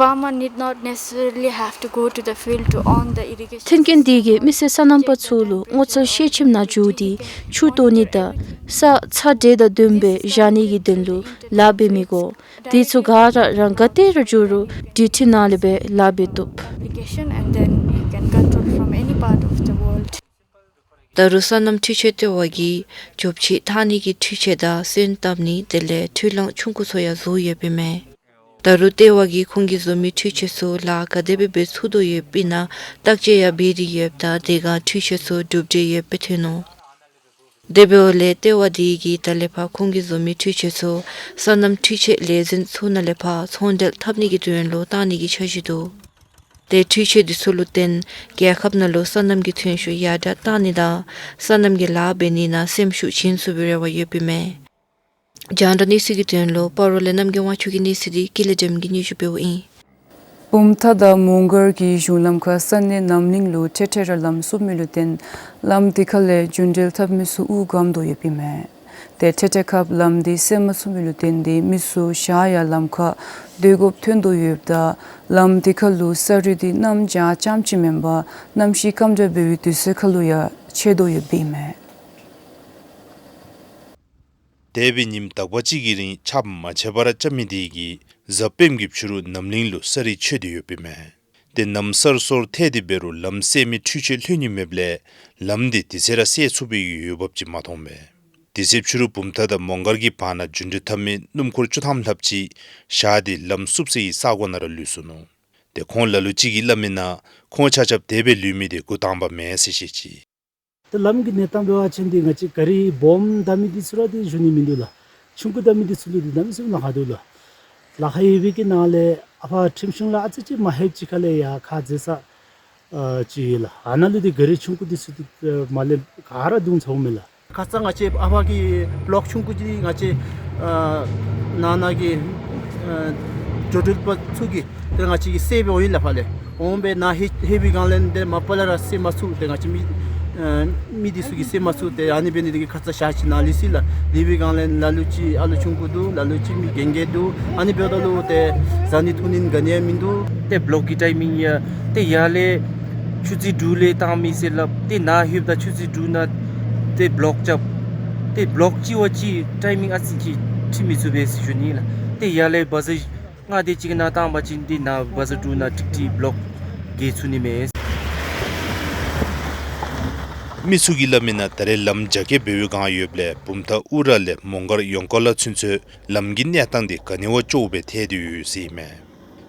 Farmer need not necessarily have to go to the field to on the irrigation. མཐུན་རྐྱེན་འདི་གིས་མི་སེར་སོ་ནམ་པ་ཚུ་ལུ་སྔོ་ཚལ་ཤེལ་ཁྱིམ་ནང་འགྱོ་སྟེ་ཆུ་བཏོག་ནི་དང་ས་ཚ་དྲོད་དང་ལྡནམ་སྦེ་བཞག་ནི་གི་དོན་ལུ་ལཱ་འབད་མི་དགོ། དེ་ཚུ་ག་ར་རང་ག་ཏེ་ར་འགྱོ་རུང་འབྲེལ་འདྲིས་ནང་ལས་སྦེ་ལཱ་འབད་བཏུབ། Application and then you can control from any part of the world. ད་རུང་སོ་ནམ་འཕྲུལ་ཆས་ལྟེ་བ་གིས་འབྱོར་ཕྱི་བཏང་ནི་གི་འཕྲུལ་ཆས་དང་སོན་བཏབ་ནི་དེ་ལས་འཕྲུལ་གླང་ཆུང་ཀུ་ཚུ་ཡང་བཟོ་ཡོདཔ་ཨིན་མས། ད་རུང་ལྟེ་བ་གིས་ཁོང་གིས་བཟོ་མི་འཕྲུལ་ཆས་ཚུ་ལཱ་ག་དེ་སྦེ་འབད་ཚུགས་དོ་ཡོདཔ་ཨིན་ན་བརྟག་དཔྱད་ཡང་འབད་དེ་ཡོདཔ་ད་དེ་སྒང་འཕྲུལ་ཆས་ཚུ་གྲུབ་འབྲས་ཡོདཔ་སྦེ་ཐོན་ནུག། དེ་འབདཝ་ལས་ལྟེ་བ་འདི་གིས་ད་ལས་ཕར་ཁོང་གིས་བཟོ་མི་འཕྲུལ་ཆས་ཚུ་སོ་ནམ་འཕྲུལ་ཆས་ལས་འཛིན་ཚུ་ནང་ལས་ཕར་ཚོང་འབྲེལ་འཐབ་ནི་གི་དོན་ལུ་བཏང་ནི་གི་འཆར་གཞི་འདུག། ཏེ་འཕྲུལ་ཆས་འདི་ཚུ་ལུ་བརྟེན་རྒྱལ་ཁབ་ནང་ལུ་སོ་ནམ་གྱི་ཐོན་ཤུགས་ཡར་དྲག་བཏང་ནི་དང་སོ་ནམ་གྱི་ལཱ་འབད་ནི་ནང་སེམས་ཤུགས་བྱིན་ཚུགས་པའི་རེ་བ་ཡོདཔ་ཨིན་མས། རྒྱང་བསྒྲགས་གནས་ཚུལ་གྱི་དོན་ལུ་སྤ་རོ་ལས་རྣམ་རྒྱལ་དབང་ཕྱུག་གི་གནས་ཚུལ་འདི་ཀུན་ལེགས་སྒྲོལ་མ་གིས་སྙན་ཞུ་འབདཝ་ཨིན། བུམ་ཐང་དང་མོང་སྒར་གྱི་གཞུང་ལམ་ཁར་ས་གནས་རྣམ་གླིང་ལུ་འཕྲལ་འཕྲལ་ར་ལམ་བསུབ་མི་ལུ་བརྟེན་ལམ་དེ་ཁ་ལས་རྒྱུན་འགྲུལ་འཐབ་མི་ཚུ་དབུགས་འགམ་དོ་ཡོདཔ་ཨིན་མས། ཏེ་འཕྲལ་འཕྲལ་སྐབས་ལམ་འདི་སེལ་མ་ཚུགས་མི་ལུ་བརྟེན་ཏེ་མི་ཚུ་ཞག་ཡང་ལམ་ཁར་སྡོད་དགོཔ་ཐོན་དོ་ཡོདཔ་ད་ལམ་དེ་ཁ་ལུ་ས་རུད་འདི་གནམ་བྱཱར་རྐྱངམ་ཅིག་མེན་པར་གནམ་གཤིས་སྐམ་དྲགས་འབད་བའི་དུས་ཚོད་ཁ་ལུ་ཡང་ཆད་དོ་ཡོདཔ་ཨིན་མས། འདས་པའི་ཉིནམ་དག་པ་ཅིག་གི་རིང་ཆརཔ་མ་ཆད་པར་རྐྱབ་མི་དེ་གིས་གཟའ་སྤེནམ་གྱི་ཕྱི་རུ་རྣམ་གླིང་ལུ་ས་རུད་ཆད་དེ་ཡོདཔ་ཨིན་མས། ཏེ་གནམ་སར་སོར་ཐལ་ཏེ་འབད་རུང་ལམ་སེལ་མི་འཕྲུལ་ཆས་ལྷོད་ནི་མེདཔ་ལས་ལམ་འདི་དེ་ཚེ་ར་སེལ་ཚུགས་པའི་འོས་འབབ་ཅིག་མ་མཐོང་པས། དེ་ཚེ་ཕྱི་རུ་བུམ་ཐང་དང་མོང་སྒར་གྱི་བར་ན་རྒྱུན་འགྲུལ་འཐབ་མི་སྣུམ་འཁོར་བཅུ་ཐམ་ལྷགཔ་ཅིག་ཞག་འདི་ལམ་བསུབ་སའི་ས་གོ་ནང་ར་ལུས་སོ་ནུག། ཏེ་ཁོང་ལ་ལུ་ཅིག་གིས་སླབ་མིའི་ནང་ཁོང་ཆ་ཁྱབ་དེ་སྦེ་ལུས་མི་འདི་འགོ་དང་པ་མེན་ཟེར་བཤད་ཅི། ཏེ་ལམ་གྱི་གནས་སྟངས་འབད་བ་ཅིན་འདི་ང་བཅས་ག་རི་སྦོམ་བདའ་མི་འདི་ཚུ་ར་འདི་བཞུགས་ནི་མིན་འདུག་ལགས། ཆུང་ཀུ་བདའ་མི་འདི་ཚུ་ལུ་འདི་གནམ་མེད་ས་མེད་ལཱ་ཁག་འདུག་ལགས། ལཱ་ཁག་ཡོད་པའི་གི་ནང་ལས་ཨ་ཕར་ཁྲིམས་གཞུང་ལས་ཨ་ཙི་ཅིག་མ་ལྷོད་ཅིག་ཁ་ལས་ཡར་ཁ་འཛེག་ས་ཨ་ཅིག་ཡོད་ལགས། ཨ་ནཱ་ལུ་འདི་ག་རི་ཆུང་ཀུ་འདི་ཚུ་འདི་མ་ལས་ག་ར་བརྡུང་ཚརཝ་མས་ལགས། ཁ་ཙ་ང་བཅས་ཨ་ཕ་གི་བློག་ཆུང་ཀུ་འདི་ང་བཅས་ཨ་ནང་ན་གི་ཨ་འགྲོ་འགྲུལ་པ་ཚུ་གིས་ཏེ་ང་བཅས་ཀྱིས་སེལ་སྦེ་འོང་ཡི་ལགས། ཕར་ལས་འོང་སྦེ་ནཱ་ལྷོད་ལྷོད་པའི་སྒང་ལས་ཏེ་མ་པ་ལས་ར་སེལ་མ་ཚུགས། ཏེ་ང་བཅས་མི་ཨ་མི་འདི་ཚུ་གིས་སེལ་མ་ཚུགས། ཏེ་ཨ་ནི་འབད་ནི་འདི་གིས་ཁ་ཙ་ཞག་ཅིག་ནཱ་ལུས་སོ་ཡི་ལགས། ལུས་པའི་སྒང་ལས་ལ་ལུ་ཅིག་ཨ་ལོ་ཆུང་ཀུ་འདུག། ལ་ལུ་ཅིག་མི་རྒན་རྒས་འདུག། ཨ་ནི་འབདཝ་ད་ལུ་ཏེ་བཟའ་ནི་འཐུང་ནི་ག་ནི་ཡང་མིན་འདུག། ཏེ་བློག་གི་ཊའི་མིང་ཡང་ཏེ་ཡར་ལས་ཆུ་ཚོད་དྲུག་ལས་བཏང་མི་ཟེར་སླབ། ཏེ་ནཱ་ལྷོདཔ་ད་ཆུ་ཚོད་དྲུག་ནང་ཏེ་བློག་རྐྱབ། ཏེ་བློག་གཅིག་བ་གཅིག་ཊའི་མིང་ཨ་ཙི་ཅིག་ཁྲིད་མི་ཚུགས་པས་ཟེར་ཞུ་ནི་ལགས། ཏེ་ཡར་ལས་བ་ཛར་ལྔ་དེ་ཅིག་ནང་བཏང་པ་ཅིན་ཏེ་ནཱ་བ་ཛར་དྲུག་ནང་ཀྲིག་ཀྲི་བློག་རྒལ་ཚུགས་ནི་མས། མི་ཚུ་གིས་སླབ་མིའི་ནང་ད་རེས་ལམ་རྒྱ་སྐྱེད་འབད་བའི་སྒང་ཡོདཔ་ལས་བུམ་ཐང་ཨུ་ར་ལས་མོང་སྒར་ཡོངས་གར་ལ་ཚུན་ཚོད་ལམ་གྱི་གནས་སྟངས་འདི་ག་ནི་བ་སྐྱོ་བོ་སྦེ་ཐལ་ཏེ་ཡོད་ཟེར་ཨིན་མས།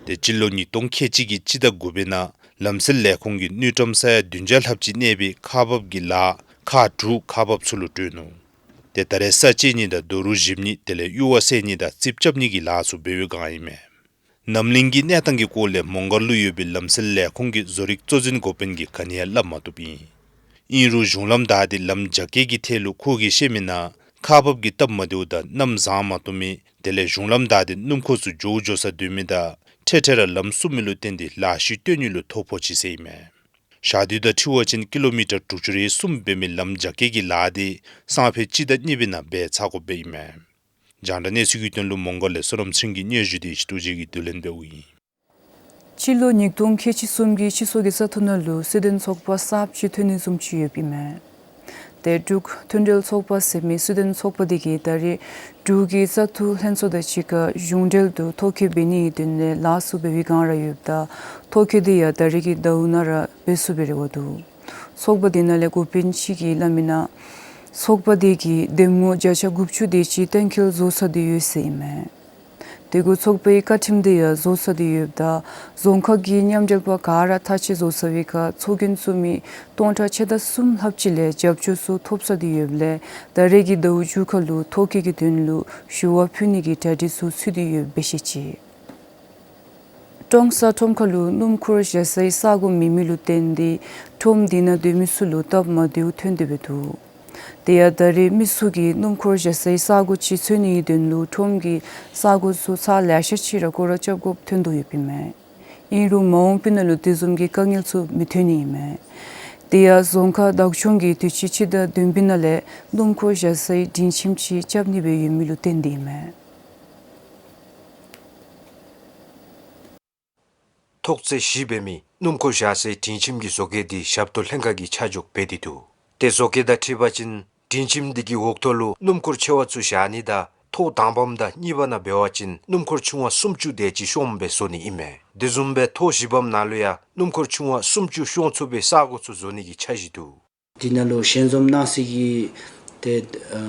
ཏེ་སྤྱི་ལོ་ཉིས་སྟོང་ཁལ་གཅིག་གི་སྤྱི་ཟླ་དགུ་པའི་ནང་ལམ་སེལ་ལས་ཁུངས་ཀྱིས་དངུལ་ཀྲམ་ས་ཡ་བདུན་བརྒྱ་ལྷགཔ་ཅིག་གནས་པའི་ཁག་འབགཔ་གི་ལཱ་ཁག་དྲུག་ཁག་འབགཔ་ཚུ་ལུ་སྤྲོད་ནུག། ཏེ་ད་རེས་ས་བཅད་ནི་དང་རྡོ་རུག་གཞིབ་ནི་དེ་ལས་གཡུར་བ་བསལ་ནི་དང་རྩིགཔ་རྐྱབ་ནི་གི་ལཱ་ཚུ་འབད་བའི་སྒང་ཨིན་མས། རྣམ་གླིང་གི་གནས་སྟངས་ཀྱི་སྐོར་ལས་མོང་སྒར་ལུ་ཡོད་པའི་ལམ་སེལ་ལས་ཁུངས་ཀྱི་བཟོ་རིག་གཙོ་འཛིན་འགོ་དཔོན་གྱིས་ག་ནི་ཡང་སླབ་མ་བཏུབ་ཨིན། ཨིན་རུང་གཞུང་ལམ་བདའ་སྟེ་ལམ་རྒྱ་སྐྱེད་ཀྱི་ཐད་ལུ་ཁོ་གིས་བཤད་མིའི་ནང་ཁག་འབགཔ་གི་སྟབས་མ་བདེཝ་དང་གནམ་བཟང་མ་བཏུབ་མི་དེ་ལས་གཞུང་ལམ་བདའ་སྟེ་སྣུམ་འཁོར་ཚུ་འགྱོ་འགྱོ་ས་སྡོད་མི་དང་འཕྲལ་འཕྲལ་ར་ལམ་བསུབ་མི་ལུ་བརྟེན་ཏེ་ལཱ་གཞི་སྟོན་ནི་ལུ་ཐོ་ཕོག་ཅི་ཟེར་ཨིན་མས། ཞག་དུས་དང་འཁྲིལ་བ་ཅིན་ཀི་ལོ་མི་ཊར་དྲུག་ཅུ་རེ་གསུམ་འབད་མི་ལམ་རྒྱ་སྐྱེད་ཀྱི་ལཱ་འདི་སང་ཕོད་སྤྱི་ཟླ་གཉིས་པའི་ནང་འབད་ཚར་དགོཔ་སྦེ་ཨིན་མས། རྒྱང་བསྒྲགས་གནས་ཚུལ་གྱི་དོན་ལུ་མོང་སྒར་ལས་བསོད་ནམས་ཚེ་རིང་གི་སྙན་ཞུ་འདི་ཞི་ཏོ་རྗེ་གིས་བསྡུ་ལེན་འབདཝ་ཨིན། སྤྱི་ལོ་ཉིས་སྟོང་ཁལ་གཅིག་གསུམ་གྱི་སྤྱི་ཚོགས་ཀྱི་བཙག་འཐུ་ནང་ལུ་སུ་དན་ཚོགས་པ་གསརཔ་ཅིག་ཐོན་ནི་བཟུམ་ཅིག་ཡོདཔ་ཨིན་མས། ཏེ་འབྲུག་མཐུན་འབྲེལ་ཚོགས་པ་ཟེར་མི་སུ་དན་ཚོགས་པ་འདི་གིས་ད་རེས་འབྲུག་གི་བཙག་འཐུ་ལྷན་ཚོགས་དང་གཅིག་ཁར་གཞུང་འབྲེལ་དུ་ཐོ་བཀོད་འབད་ནིའི་དོན་ལས་ལཱ་ཚུ་འབད་བའི་སྒང་ར་ཡོདཔ་ད་ཐོ་བཀོད་འདི་ཡང་ད་རེས་ཀྱི་ཟླཝ་ནང་ར་འབད་ཚུགས་པའི་རེ་བ་འདུག། ཚོགས་པ་འདི་ནང་ལས་འགོ་དཔོན་ཅིག་གིས་སླབ་མིའི་ནང་ཚོགས་པ་འདི་གིས་འདེམས་ངོ་བརྒྱ་ཆ་དགུ་བཅུ་དེ་ཅིག་གཏན་འཁེལ་བཟོ་ཚར་ཏེ་ཡོད་ཟེར་ཨིན་མས། དེ་གུ་ཚོགས་པའི་བཀའ་ཁྲིམས་འདི་ཡང་བཟོ་ཚར་ཏེ་ཡོདཔ་ད་རྫོང་ཁག་གི་མཉམ་འབྲེལ་པ་ག་ར་ཐག་བཅད་བཟོ་ཚར་བའི་ཁར་ཚོགས་རྒྱན་བཙུགས་མི་སྟོང་ཕྲག་ཕྱེད་དང་གསུམ་ལྷགཔ་ཅིག་ལས་རྒྱབ་སྐྱོར་ཚུ་ཐོབ་ཚར་ཏེ་ཡོདཔ་ལས་ད་རེས་ཀྱི་ཟླཝ་མཇུག་ཁར་ལུ་ཐོ་བཀོད་ཀྱི་དོན་ལུ་ཞུ་བ་ཕུལ་ནི་གི་གྲ་སྒྲིག་ཚུ་ཚུད་དེ་ཡོདཔ་སྦེ་བཤད་ཅི། ཀྲོང་གསར་ཁྲོམ་ཁ་ལུ་སྣུམ་འཁོར་བཞག་སའི་ས་གོ་མེད་མི་ལུ་བརྟེན་ཏེ་ཁྲོམ་འདི་ནང་སྡོད་མི་ཚུ་ལུ་སྟབས་མ་བདེཝ་ཐོན་ཏེ་འབད་འདུག། དེ་ཡང་ད་རེས་མི་ཚུ་གིས་སྣུམ་འཁོར་བཞག་སའི་ས་གོ་ཅིག་འཚོལ་ནིའི་དོན་ལུ་ཁྲོམ་གྱི་ས་གོ་ཚུ་ཚར་ལེ་ཤ་ཅིག་ར་སྐོར་ར་རྐྱབ་དགོཔ་ཐོན་དོ་ཡོདཔ་ཨིན་མས། ཨིན་རུང་མ་འོངས་པའི་ནང་ལུ་དེ་བཟུམ་གྱི་དཀའ་ངལ་ཚུ་མི་ཐོན་ནི་ཨིན་མས། དེ་ཡང་རྫོང་ཁག་བདག་སྐྱོང་གིས་དུས་ཅི་སྤྱི་ཟླ་བདུན་པའི་ནང་ལས་སྣུམ་འཁོར་བཞག་སའི་སྒྲིང་ཁྱིམ་ཅིག་རྐྱབ་ནི་སྦེ་ཡོད་མི་ལུ་བརྟེན་ཏེ་ཨིན་མས། ཐོག་ཚད་བཞི་འབད་མི་སྣུམ་འཁོར་བཞག་སའི་སྒྲིང་ཁྱིམ་གྱི་བཟོ་བཀོད་འདི་ཞབས་ཏོག་ལྷན་ཁག་གིས་ཆ་འཇོག་འབད་དེ་འདུག། ཏེ་བཟོ་བཀོད་དང་འཁྲིལ་བ་ཅིན་སྒྲིང་ཁྱིམ་འདི་གི་འོག་ཐོག་ལུ་སྣུམ་འཁོར་ཆེ་བ་ཚུ་བཞག་ནི་དང་ཐོག་དང་པམ་དང་གཉིས་པ་ནང་འབད་བ་ཅིན་སྣུམ་འཁོར་ཆུང་བ་སུམ་ཅུ་དེ་ཅིག་ཤོངམ་སྦེ་བཟོ་ནི་ཨིན་མས། དེ་བཟུམ་སྦེ་ཐོག་བཞི་པམ་ནང་ལུ་ཡང་སྣུམ་འཁོར་ཆུང་བ་སུམ་ཅུ་ཤོང་ཚུགས་པའི་ས་སྒོ་ཚུ་བཟོ་ནི་གི་འཆར་གཞི་འདུག། འདི་ནང་ལུ་ཞལ་འཛོམས་གནང་སའི་གི་ཏེ་ཨ་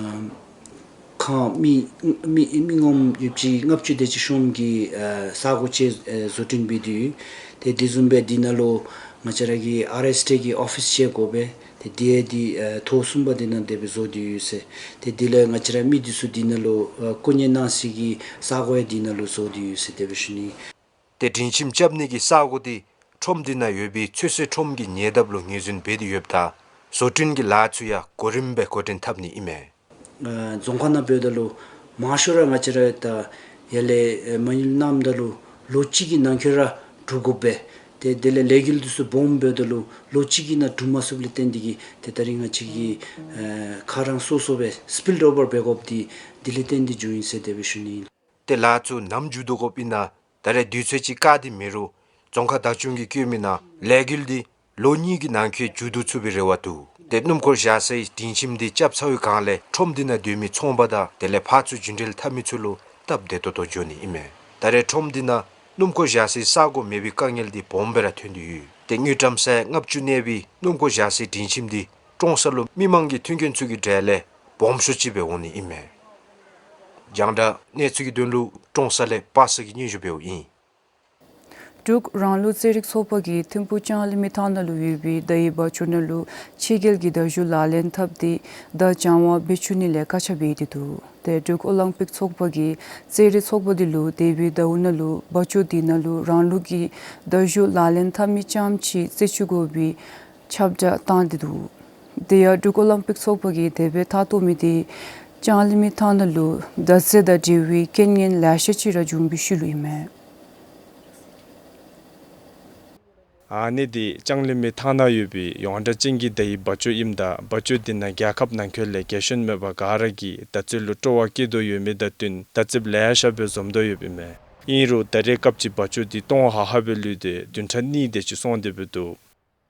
ཁང་མི་མི་མི་ངོམ་ཡོདཔ་ཅིག་ལྔ་བཅུ་དེ་ཅིག་ཤོངམ་གི་ཨ་ས་སྒོ་ཅིག་ཨ་བཟོ་སྐྲུན་འབད་དེ་ཡོད། ཏེ་དེ་བཟུམ་སྦེ་འདི་ནང་ལུ་ང་བཅས་ར་གི་ཨར་ཨེསི་ཌི་ཨེ་གི་ཨོ་ཕིསི་ཅིག་དགོ་པས། ཏེ་དེ་འདི་ཨ་ཐོག་གསུམ་པ་འདི་ནང་དེ་སྦེ་བཟོ་དེ་ཡོད་ཟེར། ཏེ་དེ་ལས་ང་བཅས་ར་མི་འདི་ཚུ་འདི་ནང་ལུ་ཨ་བསྐོ་གཉེར་གནང་སའི་གི་ས་སྒོ་ཡང་འདི་ནང་ལུ་བཟོ་དེ་ཡོད་ཟེར་དེ་སྦེ་ཞུ་ནི། ཏེ་སྒྲིང་ཁྱིམ་རྐྱབ་ནི་གི་ས་སྒོ་འདི་ཁྲོམ་འདི་ནང་ཡོད་པའི་ཚོད་བསྲེ་ཁྲོམ་གྱི་ཉེ་འདབས་ལུ་ངོས་འཛིན་འབད་དེ་ཡོདཔ་ད་བཟོ་སྐྲུན་གྱི་ལཱ་ཚུ་ཡང་གོ་རིམ་སྦེ་འགོ་འདྲེན་འཐབ་ནི་ཨིན་མས། ཨ་རྫོང་ཁག་ནང་འབདཝ་ད་ལུ་མང་ཤོས་ར་ང་བཅས་ར་ད་ཡར་ལས་ཨ་མ་དངུལ་བསྣམ་ད་ལུ་ལོ་གཅིག་གི་ནང་འཁོད་ར་གྲུབ་དགོ་པས། ཏེ་དེ་ལས་ལས་འགུལ་འདི་ཚུ་སྦོམ་འབདཝ་ད་ལུ་ལོ་གཅིག་གི་ནང་གྲུབ་མ་ཚུགསཔ་ལས་བརྟེན་ཏེ་གིས་ཏེ་ད་རིས་ང་བཅས་ཀྱིས་ཨ་ཁོང་ར་སོ་སོ་སྦེ་སི་པིལ་ཨོ་བར་འབད་དགོཔ་འདི་འདི་ལས་བརྟེན་ཏེ་འགྱོཝ་ཨིན་ཟེར་དེ་སྦེ་ཞུ་ནི་ཨིན། ཏེ་ལཱ་ཚུ་ནམ་མཇུག་བསྡུ་དགོཔ་ཨིན་ན་ད་རེས་དུས་ཚོད་ཅིག་བཀག་སྟེ་མེད་རུང་རྫོང་ཁག་བདག་སྐྱོང་གིས་བཀོད་མི་ནང་ལས་འགུལ་འདི་ལོ་གཉིས་ཀྱི་ནང་འཁོད་མཇུག་བསྡུ་ཚུགས་པའི་རེ་བ་འདུག། ཏེ་སྣུམ་འཁོར་བཞག་སའི་སྒྲིང་ཁྱིམ་འདི་རྐྱབ་ཚར་བའི་སྒང་ལས་ཁྲོམ་འདི་ནང་སྡོད་མི་ཚོང་པ་དང་དེ་ལས་ཕར་ཚུར་རྒྱུན་འགྲུལ་འཐབ་མི་ཚུ་ལུ་སྟབས་བདེ་ཏོག་ཏོ་འགྱོ་ནི་ཨིན་མས། ད་རེས་ཁྲོམ་འདི་ནང་སྣུམ་འཁོར་བཞག་སའི་ས་སྒོ་མེད་པའི་དཀའ་ངལ་འདི་སྦོམ་སྦེ་ར་ཐོན་དོ་ཡོད། ཏེ་དངུལ་ཀྲམ་སེར་ལྔ་བཅུ་གནས་པའི་སྣུམ་འཁོར་བཞག་སའི་སྒྲིང་ཁྱིམ་འདི་ཀྲོང་གསར་ལུ་མི་མང་གི་མཐུན་རྐྱེན་ཚུ་གི་གྲས་ལས་སྦོམ་ཤོས་ཅིག་སྦེ་འོང་ནི་ཨིན་མས། རྒྱང་བསྒྲགས་གནས་ཚུལ་གྱི་དོན་ལུ་ཀྲོང་གསར་ལས་པ་སངས་ཀྱི་སྙན་ཞུ་འབདཝ་ཨིན། འབྲུག་རང་ལུགས་རྩེད་རིགས་ཚོགས་པ་གིས་ཐིམ་ཕུག་ལྕང་གླིང་མའི་ཐང་ནང་ལུ་ཡོད་པའི་མདའ་ཡི་སྦ་བཅོས་ནང་ལུ་ཕྱི་རྒྱལ་གྱི་མདའ་གཞུ་ལག་ལེན་འཐབ་སྟེ་མདའ་རྐྱང་བ་འབད་བཅུག་ནི་ལས་བཀག་ཆ་འབད་དེ་འདུག། ཏེ་འབྲུག་ཨོ་ལིམ་པིག་ཚོགས་པ་གིས་རྩེད་རིགས་ཚོགས་པ་འདི་ལུ་དེ་སྦེ་མདའ་འོག་ནང་ལུ་སྦ་བཅོས་འདི་ནང་ལུ་རང་ལུགས་ཀྱི་མདའ་གཞུ་ལག་ལེན་འཐབ་མི་རྐྱངམ་ཅིག་རྩེད་བཅུག་དགོ་པའི་ཁྱབ་བསྒྲགས་བཏང་སྟེ་འདུག། དེ་ཡང་འབྲུག་ཨོ་ལིམ་པིག་ཚོགས་པ་གིས་དེ་སྦེ་ཐག་བཏོན་མི་འདི་ལྕང་གླིང་མའི་ཐང་ནང་ལུ་མདའ་རྩེད་དང་འབྲེལ་བའི་རྐྱེན་ངན་ལེ་ཤ་ཅིག་ར་བྱུང་བའི་ཤུལ་ལུ་ཨིན་མས། ཨ་ནི་འདི་ལྕང་གླིང་མའི་ཐང་ནང་ཡོད་པའི་ཡོངས་གྲགས་ཅན་གྱི་མདའ་ཡི་སྦ་བཅོས་ཨིནམ་ད་སྦ་བཅོས་འདི་ནང་རྒྱལ་ཁབ་ནང་འཁོད་ལས་རྒྱལ་གཞོན་མེད་པར་ག་ར་གིས་མདའ་རྩེད་ལུ་སྤྲོ་བ་བསྐྱེད་དོ་ཡོད་མི་དང་བསྟུན་མདའ་རྩེདཔ་ལེ་ཤ་སྦེ་འཛོམས་དོ་ཡོདཔ་ཨིན་མས། ཨིན་རུང་ད་རེས་སྐབས་ཅིག་སྦ་བཅོས་འདི་སྟོང་ཧ་ཧ་སྦེ་ལུས་ཏེ་བདུན་ཕྲག་གཉིས་དེ་ཅིག་སོང་སྟེ་འབད་འདུག།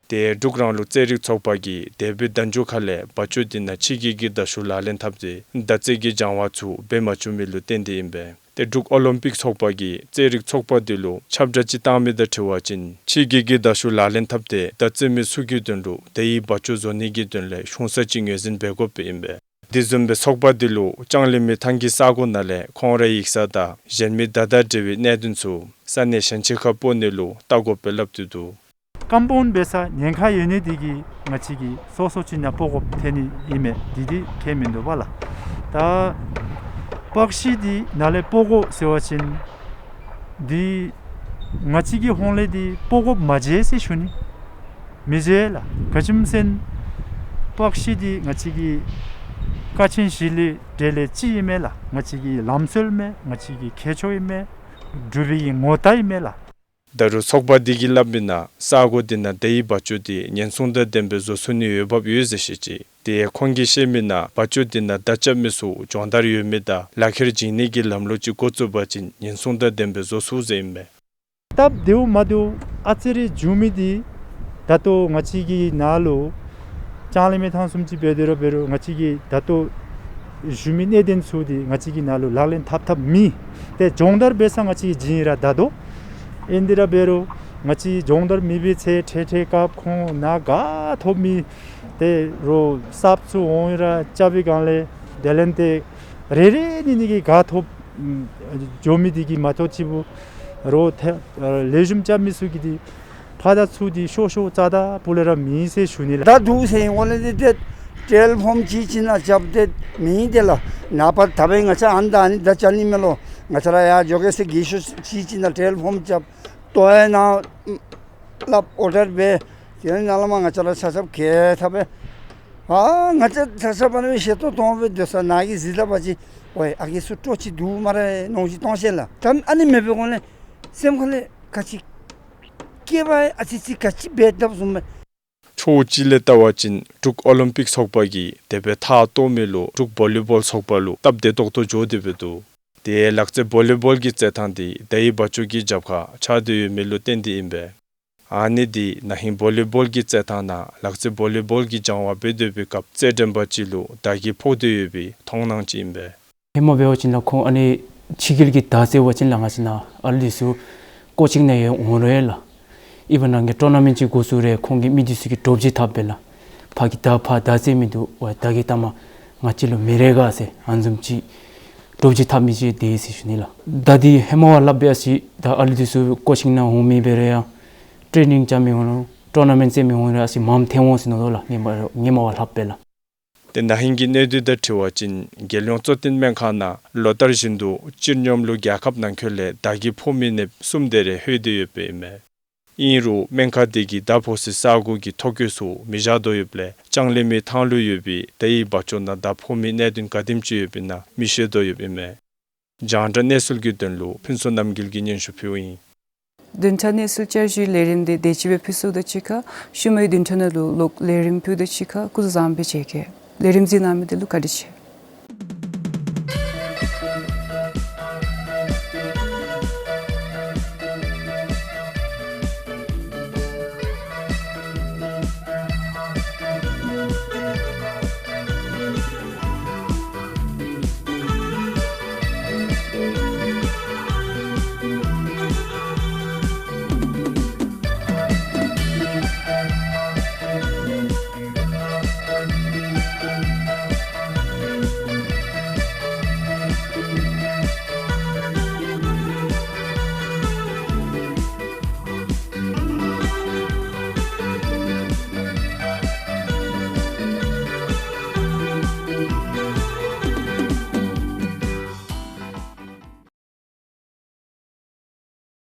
ཏེ་འབྲུག་རང་ལུགས་རྩེད་རིགས་ཚོགས་པ་གིས་དེ་སྦེ་མདའ་གཞུ་ཁ་ལས་སྦ་བཅོས་འདི་ནང་ཕྱི་རྒྱལ་གྱི་མདའ་གཞུ་ལག་ལེན་འཐབ་སྟེ་མདའ་རྩེད་ཀྱི་སྦྱང་བ་ཚུ་འབད་མ་བཅུག་མི་ལུ་བརྟེན་ཏེ་ཨིན་པས། ཏེ་འབྲུག་ཨོ་ལིམ་པིག་ཚོགས་པ་གིས་རྩེད་རིགས་ཚོགས་པ་འདི་ལུ་ཁྱབ་བསྒྲགས་ཅིག་བཏང་མི་དང་འཁྲིལ་བ་ཅིན་ཕྱི་རྒྱལ་གྱི་མདའ་གཞུ་ལག་ལེན་འཐབ་སྟེ་མདའ་རྩེད་མི་ཚུ་གི་དོན་ལུ་མདའ་ཡི་སྦ་བཅོས་བཟོ་ནི་གི་དོན་ལས་གཞུང་ས་ཅིག་ངོས་འཛིན་འབད་དགོཔ་ཨིན་པས། དེ་བཟུམ་སྦེ་ཚོགས་པ་འདི་ལུ་ལྕང་གླིང་མའི་ཐང་གི་ས་གོ་ནང་ལས་ཁོང་རའི་ཡིག་ཚང་དང་གཞན་མི་མདའ་དང་འབྲེལ་བའི་གནད་དོན་ཚུ་ས་གནས་གཞན་ཅིག་ཁར་སྤོ་ནི་ལུ་བལྟ་དགོཔ་སྦེ་སླབ་སྟེ་འདུག། ཀམ་པའུནཌ་འབད་ས་ཉེན་ཁ་ཡོད་ནི་འདི་གིས་ང་བཅས་ཀྱིས་སོ་སོ་ཅིག་ནང་སྤོ་དགོཔ་ཐོན་ནི་ཨིན་མས། འདི་འདི་ཁྱད་མིན་འདུག་པ་ལགས། ད་པག་ཤི་འདི་ནཱ་ལས་སྤོ་དགོ་ཟེར་བ་ཅིན་འདི་ང་བཅས་ཀྱི་ཧོངས་ལས་འདི་སྤོ་དགོཔ་མ་མཇལ་ཟེར་ཞུ་ནི། མི་མཇལ་ལགས། ག་ཅི་སྨོ་ཟེར་ན་པག་ཤི་འདི་ང་བཅས་ཀྱི་ཀ་ཆེན་བཞི་ལས་གྲས་ལས་གཅིག་ཨིན་མས་ལགས། ང་བཅས་ཀྱི་ལམ་སྲོལ་ཨིན་མས། ང་བཅས་ཀྱི་ཁྱད་ཆོས་ཨིན་མས། འབྲུག་པའི་གི་ངོ་རྟགས་ཨིན་མས་ལགས། ད་རུང་ཚོགས་པ་འདི་གིས་སླབ་མི་ནང་ས་གོ་འདི་ནང་མདའ་ཡི་སྦ་བཅོས་འདི་ཉེན་སྲུང་དང་ལྡན་པའི་བཟོ་ཚུགས་ནི་འོས་འབབ་ཡོད་ཟེར་བཤད་ཅི། དེ་ཡང་ཁོང་གིས་བཤད་མི་ནང་སྦ་བཅོས་འདི་ནང་མདའ་རྐྱབ་མི་ཚུ་སྦྱོང་བརྡར་ཡོད་མི་དང་ལག་ཁྱེར་བྱིན་ནི་གི་ལམ་ལུགས་ཅིག་འགོ་བཙུགས་པ་ཅིན་ཉེན་སྲུང་དང་ལྡན་པའི་བཟོ་ཚུགས་ཟེར་ཨིན་པས། སྟབས་བདེཝ་མ་བདེཝ་ཨ་ཙི་རེ་བྱུང་མི་འདི་ད་ལྟོ་ང་བཅས་ཀྱི་ནང་ལུ་ལྕང་གླིང་མའི་ཐང་བཟུམ་ཅིག་འབད་དེ་ར་འབད་རུང་ང་བཅས་ཀྱིས་ད་ལྟོ་ཞུ་མི་གནད་དོན་ཚུ་འདི་ང་བཅས་ཀྱི་ནང་ལུ་ལག་ལེན་འཐབ་འཐབ་མེད། ཏེ་སྦྱོང་བརྡར་འབད་ས་ང་བཅས་ཀྱིས་བྱིན་ར་ད་དོ། ཨིན་དེ་ར་འབད་རུང་ང་བཅས་སྦྱོང་བརྡར་མེད་པའི་ཚེ་འཕྲལ་འཕྲལ་སྐབས་ཁོང་ནང་ག་ཐོབ་མི་ཏེ་རོགས་གསརཔ་ཚུ་འོང་ར་རྐྱབ་པའི་སྒང་ལས་དེ་ལས་ཏེ་རེ་རེ་གཉིས་གཉིས་ཀྱིས་ག་ཐོབ་འགྱོ་མི་འདི་གིས་མ་གཏོགས་ཅིག་པུ་རོགས་ཏེ་ལེགས་ཤོམ་རྐྱབ་མི་ཚུ་གི་འདི་ཕར་དང་ཚུར་འདི་ཤོར་ཤོར་རྩ་དང་ཕུ་ལས་ར་མེད་ཟེར་ཞུ་ནི་ལགས། ད་འདུག་ཟེར་ཨིན་འོང་ལས་འདི་ཏེ་ཊེལ་ཕོམ་ཅིག་ཅིག་ནང་རྐྱབ་སྟེ་མེད་དེ་ལགས། ནངས་པ་ད་འབདན་ང་བཅས་ཨ་ནི་དང་ཨ་ནི་མདའ་རྐྱབ་ནི་མེད་ལོ། ང་བཅས་ར་ཡར་འགྱོ་གེ་ཟེར་གི་ཤོ་ཅིག་ཅིག་ནང་ཊེལ་ཕོམ་རྐྱབ་ལྟོ་ཡང་ནཱ་སླབ་ཨོར་ཌར་འབད། དེ་ནང་ལས་མར་ང་བཅས་ར་ཆ་ཁྱབ་ག་ཐབས་སྦེ་ཨ་ང་བཅས་ཆ་ཁྱབ་ཨ་ནི་སྦེ་ཞལ་ཏོག་མཐོང་སྦེ་སྡོད་ས་ནཱ་གིས་གཟིགས་ད་པ་ཅིན་ཝའེ་ཨ་རྒས་ཚུ་སྤྲོ་ཅིག་འདུག་སྨ་རེ་མནོ་ཅིག་གཏོང་ཤེས་ལགས། ད་ཨ་ནི་མེད་པའི་སྒང་ལས་སེམས་ཁ་ལས་ག་ཅི་སྐྱེ་བ་ཨ་ཙི་ཅིག་ག་ཅི་འབད་དཔ་བཟུམ་སྦེ། ཕྱོགས་གཅིག་ལས་བལྟ་བ་ཅིན་འབྲུག་ཨོ་ལིམ་པིག་ཚོགས་པ་གིས་དེ་སྦེ་ཐག་བཏོན་མི་ལུ་འབྲུག་བོ་ལི་བོལ་ཚོགས་པ་ལུ་སྟབས་བདེ་ཏོག་ཏོ་འགྱོ་སྟེ་འབད་འདུག། དེ་ལག་རྩེད་བོ་ལི་བོལ་གྱི་རྩེད་ཐང་འདི་ད་ཡི་བ་ཅོ་གི་རྒྱབ་ཁར་ཆགས་སྡོད་ཡོད་མི་ལུ་བརྟེན་ཏེ་ཨིན་པས། ཨ་ནི་འདི་ན་ཧིང་བོ་ལི་བོལ་གྱི་རྩེད་ཐང་ནང་ལག་རྩེད་བོ་ལི་བོལ་གྱི་སྦྱང་བ་འབད་སྡོད་པའི་སྐབས་རྩེད་འགྲན་པ་ཅིག་ལུ་མདའ་གིས་ཕོག་སྟེ་ཡོད་པའི་མཐོང་སྣང་ཅིག་ཨིན་པས། ཧེ་མ་འབད་བ་ཅིན་ལགས་ཁོང་ཨ་ནི་ཕྱི་རྒྱལ་གྱི་མདའ་རྩེད་པ་ཅིན་ལགས་ང་བཅས་ནཱ་ཨ་ལུ་འདི་ཚུ་ཀོ་ཅིང་ནང་ཡང་འོང་རུང་ལགས། ཨི་བ་ནཱ་གི་ཊོར་ན་མེནཊ་ཅིག་འགོ་བཙུགས་རུང་ཁོང་གིས་མི་འདི་ཚུ་གིས་འདྲོག་བྱེལ་འཐབ་པས་ལགས། ཕར་གྱི་མདའ་ཕར་མདའ་རྩེད་མི་འདུག་པ། མདའ་གི་མཐའ་མར་ང་བཅས་ལུ་མི་རེ་ག་ཟེར་ཨ་ནི་བཟུམ་ཅིག་འདྲོག་བྱེལ་འཐབ་མི་ཅིག་འདི་ཟེར་ཞུ་ནི་ལགས། མདའ་འདི་ཧེ་མ་བ་ལྷགཔ་སྦེ་ཨ་ཙི་ད་ཨ་ལུ་འདི་ཚུ་ཀོ་ཅིང་ནང་འོང་མི་འབད་རུང་ཡང་ཊེ་ནིང་རྐྱབ་མི་འོང་རུང་ཊོར་ན་མེནཊ་རྩེད་མི་འོང་རུང་ཨ་ཙི་མངམ་ཐོན་འོང་ཟེར་མནོ་དོ་ལགས། ཧེ་མ་ཧེ་མ་བ་ལྷགཔ་སྦེ་ལགས། ཏེ་ན་ཧིང་གི་གནས་སྡུད་དང་འཁྲིལ་བ་ཅིན་རྒྱལ་ཡོངས་གཙོ་བསྟེན་སྨན་ཁང་ནང་ལོ་ལྟར་བཞིན་དུ་སྤྱིར་སྙོམས་ལུ་རྒྱལ་ཁབ་ནང་འཁོད་ལས་མདའ་གིས་ཕོག་མི་གནསཔོ་གསུམ་དེ་རེ་ལྷོད་དེ་ཡོདཔ་ཨིན་མས། ཨིན་རུང་སྨན་ཁང་དེ་གིས་མདའ་ཕོག་སའི་ས་གོ་གི་ཐོ་བཀོད་ཚུ་མི་བཞག་དོ་ཡོདཔ་ལས་ལྕང་གླིང་མའི་ཐང་ལུ་ཡོད་པའི་ད་ཡི་བ་ཅོ་ནང་མདའ་ཕོག་མི་གནད་དོན་ག་དེམ་ཅིག་ཡོདཔ་ཨིན་ན་མི་ཤེས་དོ་ཡོདཔ་ཨིན་མས། རྒྱང་བསྒྲགས་གནས་ཚུལ་གྱི་དོན་ལུ་ཕུན་ཚོགས་རྣམ་རྒྱལ་གྱིས་སྙན་ཞུ་ཕུལཝ་ཨིན། བདུན་ཕྲག་གནས་ཚུལ་བསྐྱར་ཞུའི་ལས་རིམ་འདི་དེ་ཅིག་སྦེ་ཕུལ་ཚུགས་དོ། ཅིག་ཁར་ཤུལ་མའི་བདུན་ཕྲག་ནང་ལུ་ལོག་ལས་རིམ་ཕུལ་དོ། ཅིག་ཁར་སྐུ་གཟུགས་བཟང་པོ་ཅིག་གེ། ལས་རིམ་གཟིགས་གནང་མི་འདི་ལུ་བཀའ་དྲིན་ཆེ།